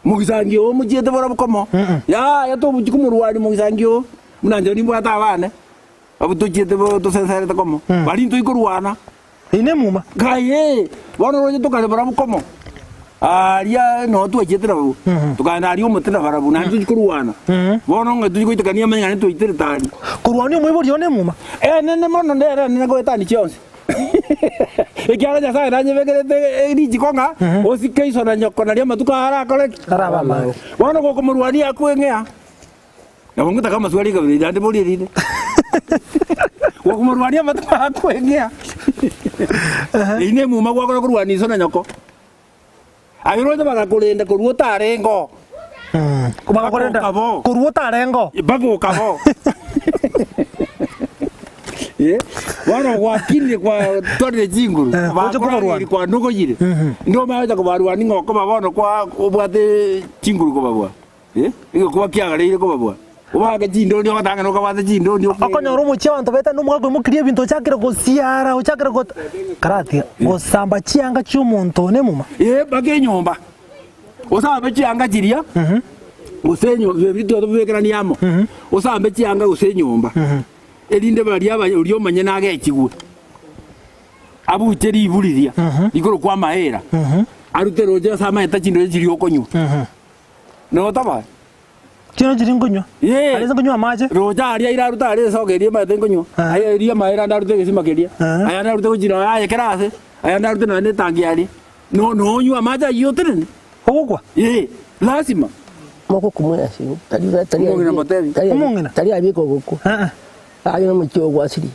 [SPEAKER 1] Mogisangio oo omochiete barabwo komo, yaya tobuchi komorwania mogisangio oo, buna inche nimbwate abane, abwo tochiete bo tosenserete komo, baria intwe ikorwana.
[SPEAKER 2] Eyio nemuma.
[SPEAKER 1] Kaye, bono roche tokare barabwo komo, aria noo twachiete nabarabwo, tokagenda aria omote nabarabwo, naende tochia korwana. Bono ng'a tochia goitekania amang'ana naende twaiterete aria.
[SPEAKER 2] Korwania omoibori oo nemuma.
[SPEAKER 1] Enene mono nere enene goetania chionsi. Ekiagera Nyasae nanyebekerete richiko ng'a osike iso na nyoko nario amatuko aya arakore ki?
[SPEAKER 2] Arabe amange.
[SPEAKER 1] Bono gokomorwania akwe ng'ea, nabo ngotaka amaswali ekabira naende borie erinde. Gokomorwania amatuko aya akwe ng'ea, eyio nemuma gwakora korwania iso na nyoko. Aye roche bagakorenda korwa otarenge oo.
[SPEAKER 2] Bagakorenda
[SPEAKER 1] Mpaka okaba
[SPEAKER 2] korwa otarenge oo.
[SPEAKER 1] Mpaka okaba oo. Eh, bono gwakinire kwatwarire chinguru,
[SPEAKER 2] Eh, gocha kobarwania.
[SPEAKER 1] bakorageiri kwanogoyire, ndomanye gocha kobarwania ng'a okoba bono kwa obwate chinguru kobabua. Eh, egekoba kiagareire kobabua. Obaake chindoni ogatang'ana okabwate chindoni oke.
[SPEAKER 2] Okonyora omochie abanto baetane omogaka oimokirie ebinto ochakire gosiara ochakire got karatiga gosamba chianga chi'omonto nemuma.
[SPEAKER 1] Ee, mpaka enyomba. Osambe chianga chiria, gose enyo ebi tobibekeranie amo, osambe chianga gose enyomba, erinde baria aba oria omonyene agechigwe, abuche ribu riria rikorokwa amaera, arute roche ase amaete chindweri chiria okonywa. Notabae?
[SPEAKER 2] Chino chiri nkonywa.
[SPEAKER 1] Ee.
[SPEAKER 2] Aria ase nkonywa amache.
[SPEAKER 1] Roche aria irarute aria esogo eria emanyete nkonywa.
[SPEAKER 2] Eh.
[SPEAKER 1] Aye eria amaere ande arute egesima keria.
[SPEAKER 2] Eh.
[SPEAKER 1] Aya ande arute gochia nonye aye kera ase, aya ande arute nonye na etangi aria. No nonywe amache ayio otenene.
[SPEAKER 2] Ogokwa.
[SPEAKER 1] Ee, lasima.
[SPEAKER 3] Mogokumwa ase tari tari
[SPEAKER 1] Omong'ina mbotebi.
[SPEAKER 3] tari
[SPEAKER 2] Omong'ina?
[SPEAKER 3] tari abika ogokwa.
[SPEAKER 2] Eh.
[SPEAKER 3] Aye nomochie ogwasirie.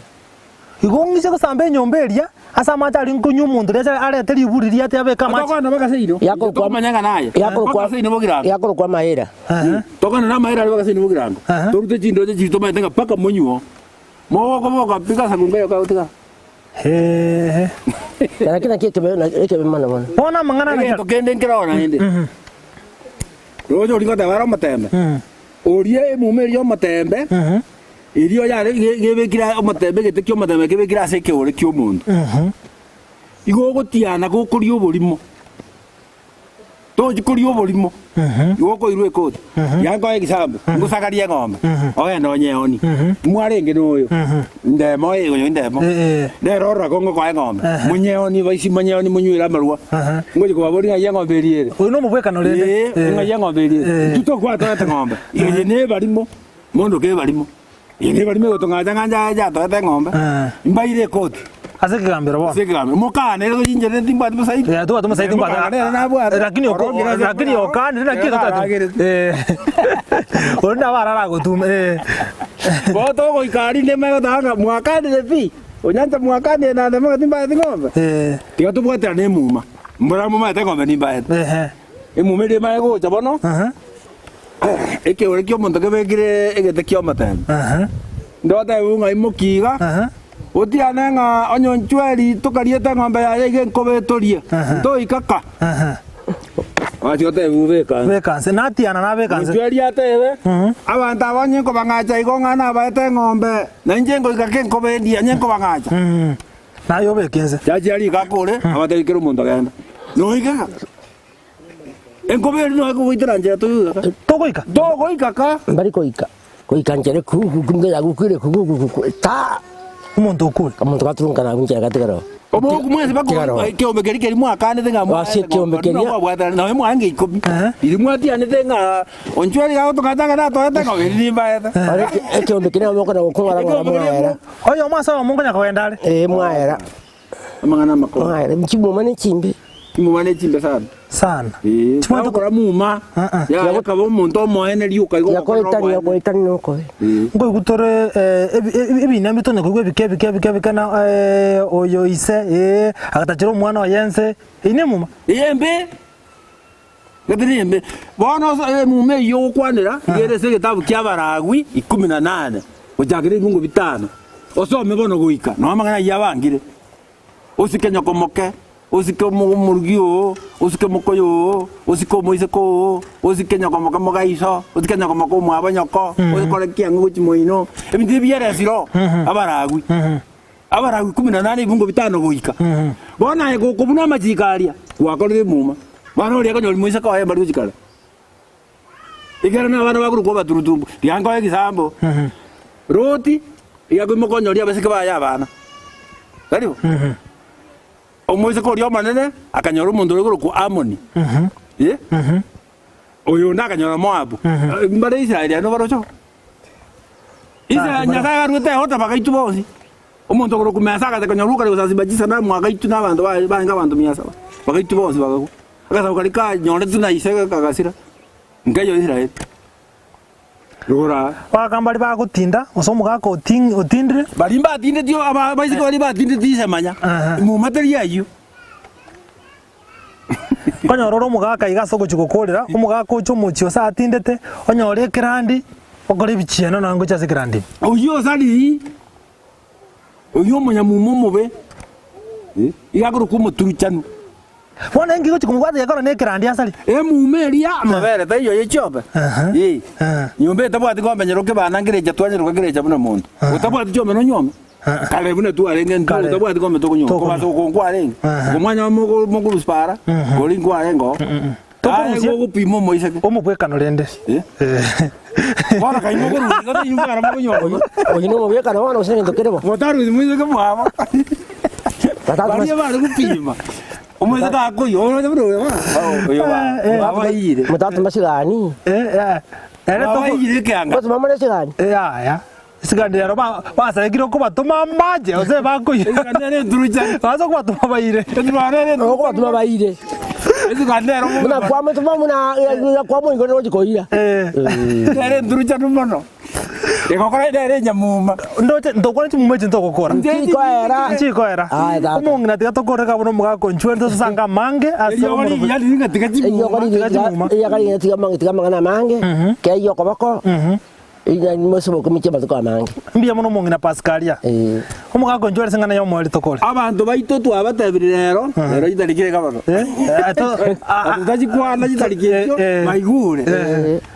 [SPEAKER 2] Igo ong'ise gosamba enyomba eria ase amache aria nkonywa omonto riacha arete riburi riate abeke amache.
[SPEAKER 1] Tokogenda mpaka seino.
[SPEAKER 3] Yakorokwa-
[SPEAKER 1] Tokomanya ng'a naye.
[SPEAKER 3] Yakorokwa-
[SPEAKER 1] Mpaka seino bogirango.
[SPEAKER 3] Yakorokwa amahera.
[SPEAKER 2] Ehe.
[SPEAKER 1] Tokogenda na amahera aria mpaka seino bogirango.
[SPEAKER 2] Aha.
[SPEAKER 1] Torute chindoche chiria tomaete ng'a mpaka monywe oo. Mogokoboka pi gasakunga yoka gotiga.
[SPEAKER 2] Ehe.
[SPEAKER 3] Lakini naki ekebe na- ekebe mono mono.
[SPEAKER 2] Bono amang'ana
[SPEAKER 1] Egento
[SPEAKER 2] naki.
[SPEAKER 1] kende nkeroo naende. Roche oria goteba are omotembe. Oria emuma eria omotembe. Erio yare gebekire omotembe egete ki'omotembe kebekire ase ekeore ki'omonto. Igo ogotiana gokoria oborimo, tochi koria oborimo, igo okoirwa ekoti, tiga nkoe egisambe, ngosagarie eng'ombe, ogende onyeoni. Mwarenge noyo, ndemo eye oyo ndemo, nere orora ko ngokoa eng'ombe, monyeoni baisi monyeoni monywere amarwa, ngochi kobaboria ng'ai eng'ombe eria ere.
[SPEAKER 2] Oyo nomobwekano rende.
[SPEAKER 1] Ee, ng'ai eng'ombe eria ere. Intwe tokwatoete eng'ombe, eye nebarimo. Mondo kebarimo, eye nebarimo egotong'acha ng'a nja yatoete eng'ombe,
[SPEAKER 2] Eh.
[SPEAKER 1] mbaire ekoti
[SPEAKER 2] Ase ekegambero bono.
[SPEAKER 1] ase ekegambero. Mokaanere gochincherete timbwati mosaidi.
[SPEAKER 2] Eh, tobwate omosaidi
[SPEAKER 1] Eh,
[SPEAKER 2] mbwate-
[SPEAKER 1] mokaanere nabwate.
[SPEAKER 2] Lakini oko-
[SPEAKER 1] Orongire ase
[SPEAKER 2] lakini
[SPEAKER 1] omorero,
[SPEAKER 2] okanire naki
[SPEAKER 1] ekero
[SPEAKER 2] totatu-
[SPEAKER 1] aragerete.
[SPEAKER 2] Eh. Oria nabo araragotuma, eh.
[SPEAKER 1] Bono togoika aria ndemo egoteba ng'a mwakanire pi, onyancha mwakanire naende moga timbaeti ng'ombe.
[SPEAKER 2] Eh.
[SPEAKER 1] Tiga tobwaterane emuma, mbora momaete eng'ombe nimbaete.
[SPEAKER 2] Ehe.
[SPEAKER 1] Emuma eria emanye gocha bono,
[SPEAKER 2] Aha.
[SPEAKER 1] Ekeore ki'omonto kebekire egete ki'omotembe.
[SPEAKER 2] Aha.
[SPEAKER 1] Ndotebiwe ng'a imokia iga,
[SPEAKER 2] Aha.
[SPEAKER 1] otiane ng'a onye onchweri tokariete eng'ombe yaye iga enkobe etorie,
[SPEAKER 2] Aha.
[SPEAKER 1] ntoika ka.
[SPEAKER 2] Aha.
[SPEAKER 1] Gwachia gotebiwa beka nse.
[SPEAKER 2] Beka nse, natiana nabeka nse.
[SPEAKER 1] Onchweri atebe,
[SPEAKER 2] Mhm.
[SPEAKER 1] abanto aba onye nkobang'acha igo ng'a nabaete eng'ombe, na inche ngoika ka enkobe endiya onye nkobang'acha.
[SPEAKER 2] Mhm. Naye obeke nse.
[SPEAKER 1] Chachia rikaka ore, abatebi kera omonto genda. Noika ka. Enkoba eria noe kogoitera nchera togoika ka.
[SPEAKER 2] Togoika?
[SPEAKER 1] Togoika ka.
[SPEAKER 3] Mbari koika. Goika nchera kuguku nchera gukire kuguku ta.
[SPEAKER 2] Omonto okure.
[SPEAKER 3] Omonto gaturunkana agwo nchera gatigara oo.
[SPEAKER 1] Oboku mwensi bako
[SPEAKER 3] Tigara oo.
[SPEAKER 1] ekeombe keria keria mwakanete ng'a
[SPEAKER 3] Ase ekeombe keria.
[SPEAKER 1] mwabwatana nonya mwarenge ikomi.
[SPEAKER 2] Ehe.
[SPEAKER 1] Riria mwatianete ng'a onchweri gagotong'ata ng'a natoete ng'ombe eria nimbaete.
[SPEAKER 3] Ore ekeombe keria nabo mokona gokong'ora ng'ora
[SPEAKER 1] Ekeombe keria
[SPEAKER 3] mwaera.
[SPEAKER 2] Oyomo ase oyomo nkonya kogenda are.
[SPEAKER 3] Ee mwaera.
[SPEAKER 1] Amang'ana amakoro.
[SPEAKER 3] Mwaera chimuma ne chimbe.
[SPEAKER 1] Chimuma ne chimbe sana.
[SPEAKER 2] Sana.
[SPEAKER 1] Ee.
[SPEAKER 2] Chimuma
[SPEAKER 1] Chimuma muma.
[SPEAKER 2] Ah, ah.
[SPEAKER 1] Ya akaba omonto omoene rioka igo ogokorera
[SPEAKER 3] Yakoetania
[SPEAKER 1] oboene.
[SPEAKER 3] goetania nokobe.
[SPEAKER 1] Ee.
[SPEAKER 2] Nkoigwa tore eh, ebi- ebi- ebina mbitonya koigwa ebike ebike ebike ebike na eh, oyo ise eh, agatachera omwana oye ense, eyio ne emuma.
[SPEAKER 1] Eye embe. Gete ne embe. Bono ase emuma eyio ogokwanera iga ere ase egetabu kia Abaragwi ikomi na nane gochakera ebibungo bitano. Osome bono goika nonya amang'ana ayio abangire. Osike nyoko moke, osike omo omorugi oo, osike mokoyo oo, osike omoiseke oo, osike nyoko moke mogaiso, osike nyoko moke omwabo nyoko, okore kiang'u gochia moino, ebinto ebi bieresire oo, abaragwi. Abaragwi ikomi na nane ebibungo bitano goika. Bono aye gokobuna amachiko aria, gwakorire emuma. Bono oria akonyora moiseke oye mbari gochia kare. Ekero na abana bakorokwa abaturutumbu, tiga nkoe egesambo. Loti, iga akoimoka onyoria abaiseke baye abana. Tari bo? Omoiseke oria omonene akanyora omonto oria okorokwa Amoni. Eh? Oyo onde akanyora Moabu. Mbare Israeli aye nobaroche bo. Israeli Nyasaye akaruete ehota bagaitwa bonsi. Omonto okorokwa Mesa agacha konyora okare gosasima chisanamu agaitwa na abanto baye barenge abanto mia saba. Bagaitwa bonsi bagakwa. Agasabu karia kanyoretwe na ise kagasira, nkaiyo Israeli. Rora.
[SPEAKER 2] Bagakamba baria bagotinda, gose omogaka oting otindire.
[SPEAKER 1] Baria mbatindeti aba abaiseke baria batindeti ise manya,
[SPEAKER 2] Aha.
[SPEAKER 1] muma teri ayio.
[SPEAKER 2] Konyora ore omogaka iga ase ogochia gokorera, omogaka oche omochie ase atindete, onyore ekerandi, okore ebichieno nonya ngochia ase ekerandi ime.
[SPEAKER 1] Oyio osariri, oyio omonyamuma omobe, iga akorokwa omoturuchanu.
[SPEAKER 2] Bono enki gochia komobwata gekora na ekerandi asare?
[SPEAKER 1] Emuma eria amabere taiyo ye chiombe.
[SPEAKER 2] Aha.
[SPEAKER 1] Ee.
[SPEAKER 2] Aha.
[SPEAKER 1] Nyomba etabwati ng'ombe nyeroke bana ngerecha twanyeroka kerecha buna monto. Otabwati chiombe nonyuome. Kare buna twarenge intwe
[SPEAKER 2] Kare.
[SPEAKER 1] otabwati ng'ombe tokonyuoma.
[SPEAKER 2] Tokonywa.
[SPEAKER 1] Kobasa oko nkwarenge.
[SPEAKER 2] Aha.
[SPEAKER 1] Oko mwanya mogo mokorusia para, kori nkwarenge oo. Aye
[SPEAKER 2] Tokorusia.
[SPEAKER 1] gogopima omoiseke.
[SPEAKER 2] Omobwekano rende.
[SPEAKER 1] Eh? Bono kai mokorusia igo taiyo mbara mokonyuoma.
[SPEAKER 3] Oyio nomobwekano bono gose negento kere bo.
[SPEAKER 1] Motarusia moiseke mwabo. Baria bare gopima. Omoiseke akoyia, oroche buna oyo bono, oyo ba- babaiyire.
[SPEAKER 3] Motatu masigani.
[SPEAKER 2] Eh, eh. Ere toko
[SPEAKER 1] Babaiyire ekeanga.
[SPEAKER 3] Gose more esigani?
[SPEAKER 2] Yaya. Esigani rero ba basarekire okobatoma mbache gose bakoira.
[SPEAKER 1] Esigani ere enturucha.
[SPEAKER 2] Baase kobatoma baire.
[SPEAKER 1] Esigani ere enturucha.
[SPEAKER 3] Okobatoma baire.
[SPEAKER 1] Esigani ere
[SPEAKER 3] Buna kwamotoma buna kwamoigorera gochia koira.
[SPEAKER 2] Eh.
[SPEAKER 1] Nere enturuchanu mono. Egokora nere enyamuma.
[SPEAKER 2] Ndoche ntokwane chimuma echi ntogokora.
[SPEAKER 3] Nchikoera.
[SPEAKER 2] Nchikoera.
[SPEAKER 3] Aye tata.
[SPEAKER 2] Omong'ina tiga tokore kabuna omogaka onchwere tosasange amange ase
[SPEAKER 1] Eriogo
[SPEAKER 2] omorobio.
[SPEAKER 1] rigiya riri ng'a tiga
[SPEAKER 3] Eriogo
[SPEAKER 1] chimuma.
[SPEAKER 3] rigiya
[SPEAKER 2] Tiga chimuma.
[SPEAKER 3] tiga rigiya tiga amang'ana tiga amang'ana amange, keyia okoboko, Mosoboke mochie amatuko amange.
[SPEAKER 2] Mbuya mono omong'ina Pasikaria.
[SPEAKER 3] Eh.
[SPEAKER 2] Omogaka onchwere ase eng'ana y'omoerio tokore.
[SPEAKER 1] Abanto baito twabatebirie rero, rero chitariki iga bono.
[SPEAKER 2] Eh, eh, to- a- a-
[SPEAKER 1] Totachikwana chitariki echio,
[SPEAKER 2] Eh, eh.
[SPEAKER 1] baigure.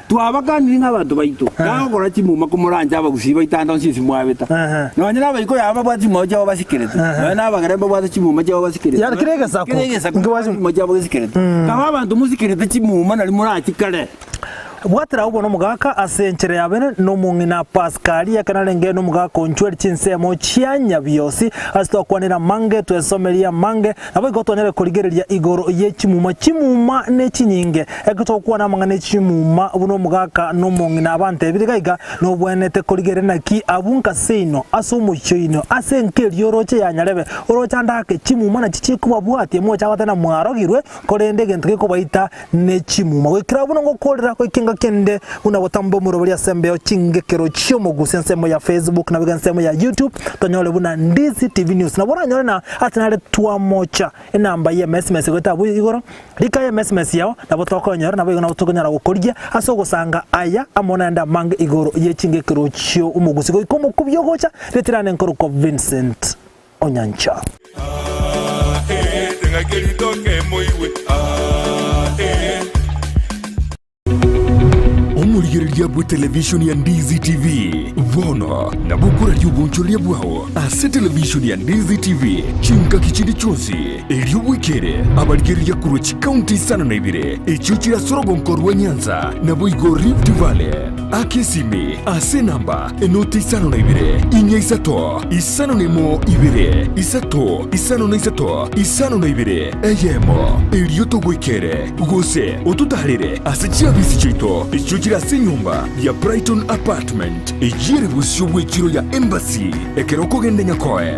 [SPEAKER 1] Twabakanire ng'a abanto baito, nagokora chimuma komoranche abagusii baito ande onsi inse mwabeta.
[SPEAKER 2] Ehe.
[SPEAKER 1] Nonye na abaikoyo aba babwate chimuma chiabo basikerete, nonye na abagere mbabwate chimuma chiabo basikerete.
[SPEAKER 2] Yaani kera egesaku.
[SPEAKER 1] Kera egesaku
[SPEAKER 2] Nkebwate
[SPEAKER 1] chimuma chiabo gesikerete. Kaba abanto musikerete chimuma nari morachikare.
[SPEAKER 2] Bwatera agwo nomogaka ase enchera ya bene, na omong'ina Paskali, ekero narenge nomogaka onchweri chinsemo chia nyabiosi, ase twakwanire amange, twesomerie amange, naboigo twanyare korigereria igoro ye chimuma, chimuma ne chinyinge. Ekero togokwana amang'ana e chimuma buna omogaka na omong'ina abantebire iga iga, nobwenerete korigereria naki abwo nka seino, ase omochie oino, ase enka eria oroche ya nyarebe, oroche ande ake, chimuma nachi chikobabwatia, moche agote na mwarogirwe, Korende egento gekobaita nechimuma. Goikera buna ngokorera goika engaki ende buna botambe omoroberi ase embeo chingekero chi'omogusi ensemo ya Facebook naboigo ensemo ya YouTube tonyore buna Ndizi TV News. Nabo oranyore na ase nare twamocha enamba ye messmess goeta abwo igoro rika ye messmess yao nabo tokonyora naboigo nabo tokonyara gokorigia ase ogosanga aya amo naende amange igoro ye chingekero chi'omogusi goika omokubio ogocha ritirane nkorokwa Vincent Onyancha.
[SPEAKER 4] Omorigereria bwe televishoni ya Ndizi TV bono nabo okoraria obonchoreria bwao ase televishoni ya Ndizi TV chingaki chinde chionsi, erio bwekere abarigereria korwa chikaunti isano na ibere echio chire ase orogonko rwa Nyanza naboigo Rift Valley. Aka esimi ase enamba enoti 52 4 3 5 2 3 5 3 52 eyemo, erio togoikere, gose ototaarere ase chiabisi chiaito echio chire ase enyomba ya Brighton Apartment, eyio ere bosio bw'echiro ya Embassy ekero okogenda Nyakoe.